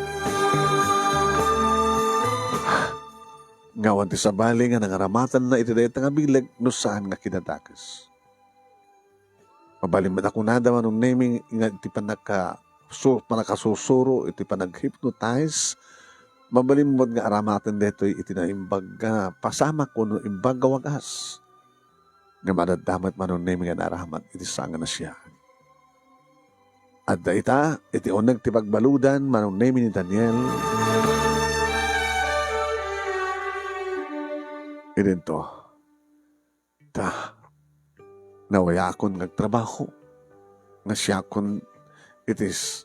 Nga awan ti sabali nga nangaramatenna iti dayta nga bileg no saan nga kinadakes. Mabalin met a kunada, Manong Nemi, nga iti pannaka-, su-, pannakasusuro, iti panag-hypnotize, mabalin met nga aramaten daytoy iti naimbag nga pasamak wenno imbag nga wagas. Ngem adda met, Manong Nemi, nga naaramat iti saan nga nasayaat. Adda ita iti uneg ti pagbaludan, Manong Nemi, ni Daniel. Idinto, ta, nawayaakon nga agtrabaho, nga siakon iti s-,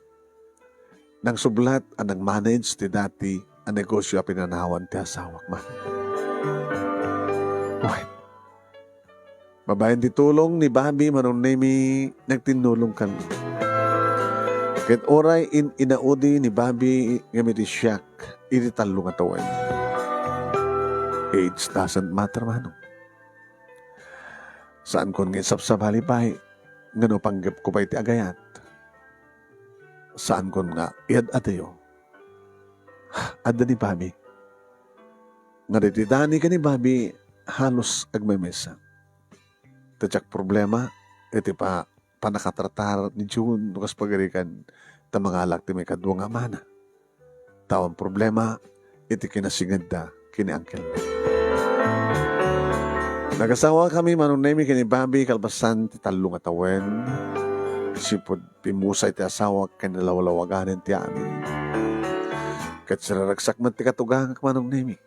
nangsublat a nag-manage ti dati a negosyo a pinanawan ti asawak man. Wen, babaen ti tulong ni Bobby, Manong Nemi, nagtinnulongkami. Ket uray in-inaudi ni Bobby ngem iti siak iti tallo nga tawen. Age doesn't matter, Manong. Saankon nga isabsabali pay nga no panggepko pay ti agayat. Saankon nga iad-adayo. Adda ni Bobby. Nga diti Dani ken ni Bobby, halos agmemesa. Ta diak problema iti pa-, pannakatratar ni June no kas pagarigan ta mangalak ti maikadua nga amana. Ta awan problema iti kinasingedda ken ni angkelna. Nagasawakami, Manong Nemi, ken ni Bobby kalpasan ti tallo nga tawen. Sipud pimmusay ti asawak ken nalawlawaganen ti amin. Ket siraragsak met ti katugangak, Manong Nemi.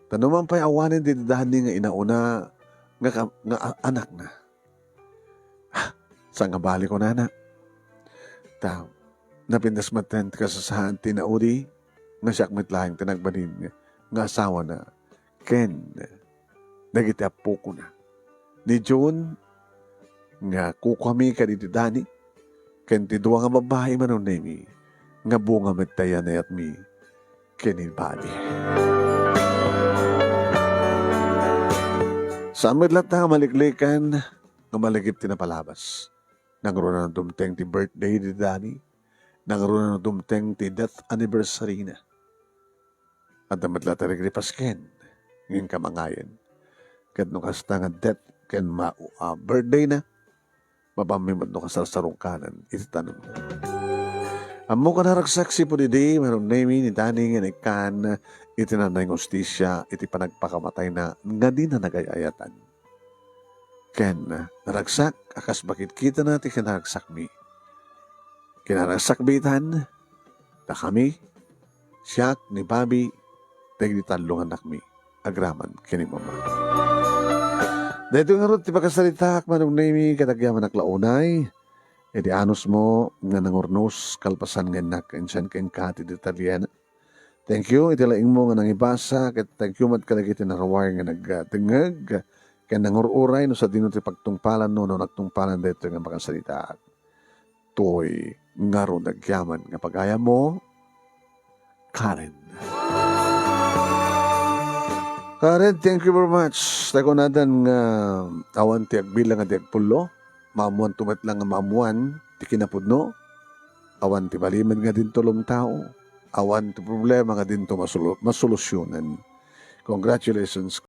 Ta numan pay awanen didi Dani nga inauna nga ka-, nga a-, anakna. Sangabali, kunana. Ta, napintas metten ti kasasaan ti inaudi, nga siak met laeng ti nagbalin nga asawana ken dagiti appokona. Ni June, nga kukuami kadagiti Dani, ken ti dua nga babbai, Manong Nemi, nga bunga met ti ayanayatmi ken ni Bobby. Saan met latta nga maliklikan nga malagip ti napalabas. Nangruna no dumteng ti birthday ni Dani. Nangruna no dumteng ti death anniversary na. Adda met latta dagiti pasken nga inka mangayen. Ket no kasta nga death ken ma-, a birthday na, mapanmi met no kasarsarungkanan iti tanem. Ammok a naragsak sipud idi, Manong Nemi, ni Dani nga naikkan iti nanay nga hustisia iti panagpakamatayna nga dina nagay-ayatan. Ken naragsak a kas bakitkitana ti kinaragsakmi. Kinaragsakmi itan, ta kami, siak, ni Bobby, dagiti tallo nga annakmi, agraman ken ni Mama. Daytoy ngarud ti pakasaritaak, Manong Nemi, ket agyamanak la unay iti anusmo nga nangurnos kalpasan nga innak insan kenka ti detalyen. Thank you iti laingmo nga nangibasa, ket thank you met kadagiti naruar nga nagdengngeg ken nangur-uray no sadino ti pagtungpalanno no nagtungpalan daytoy nga pakasaritaak. Toy ngarud agyaman nga pagayammo, Karen. Karen, thank you very much. Tay kunadan nga awan ti agbilang a di agpullo. Maammuanto met lang nga maammuan ti kinapudno. Awan ti balimed nga dinto lumtao. Awan ti problema nga dinto masulu-, masolusyonan. Congratulations.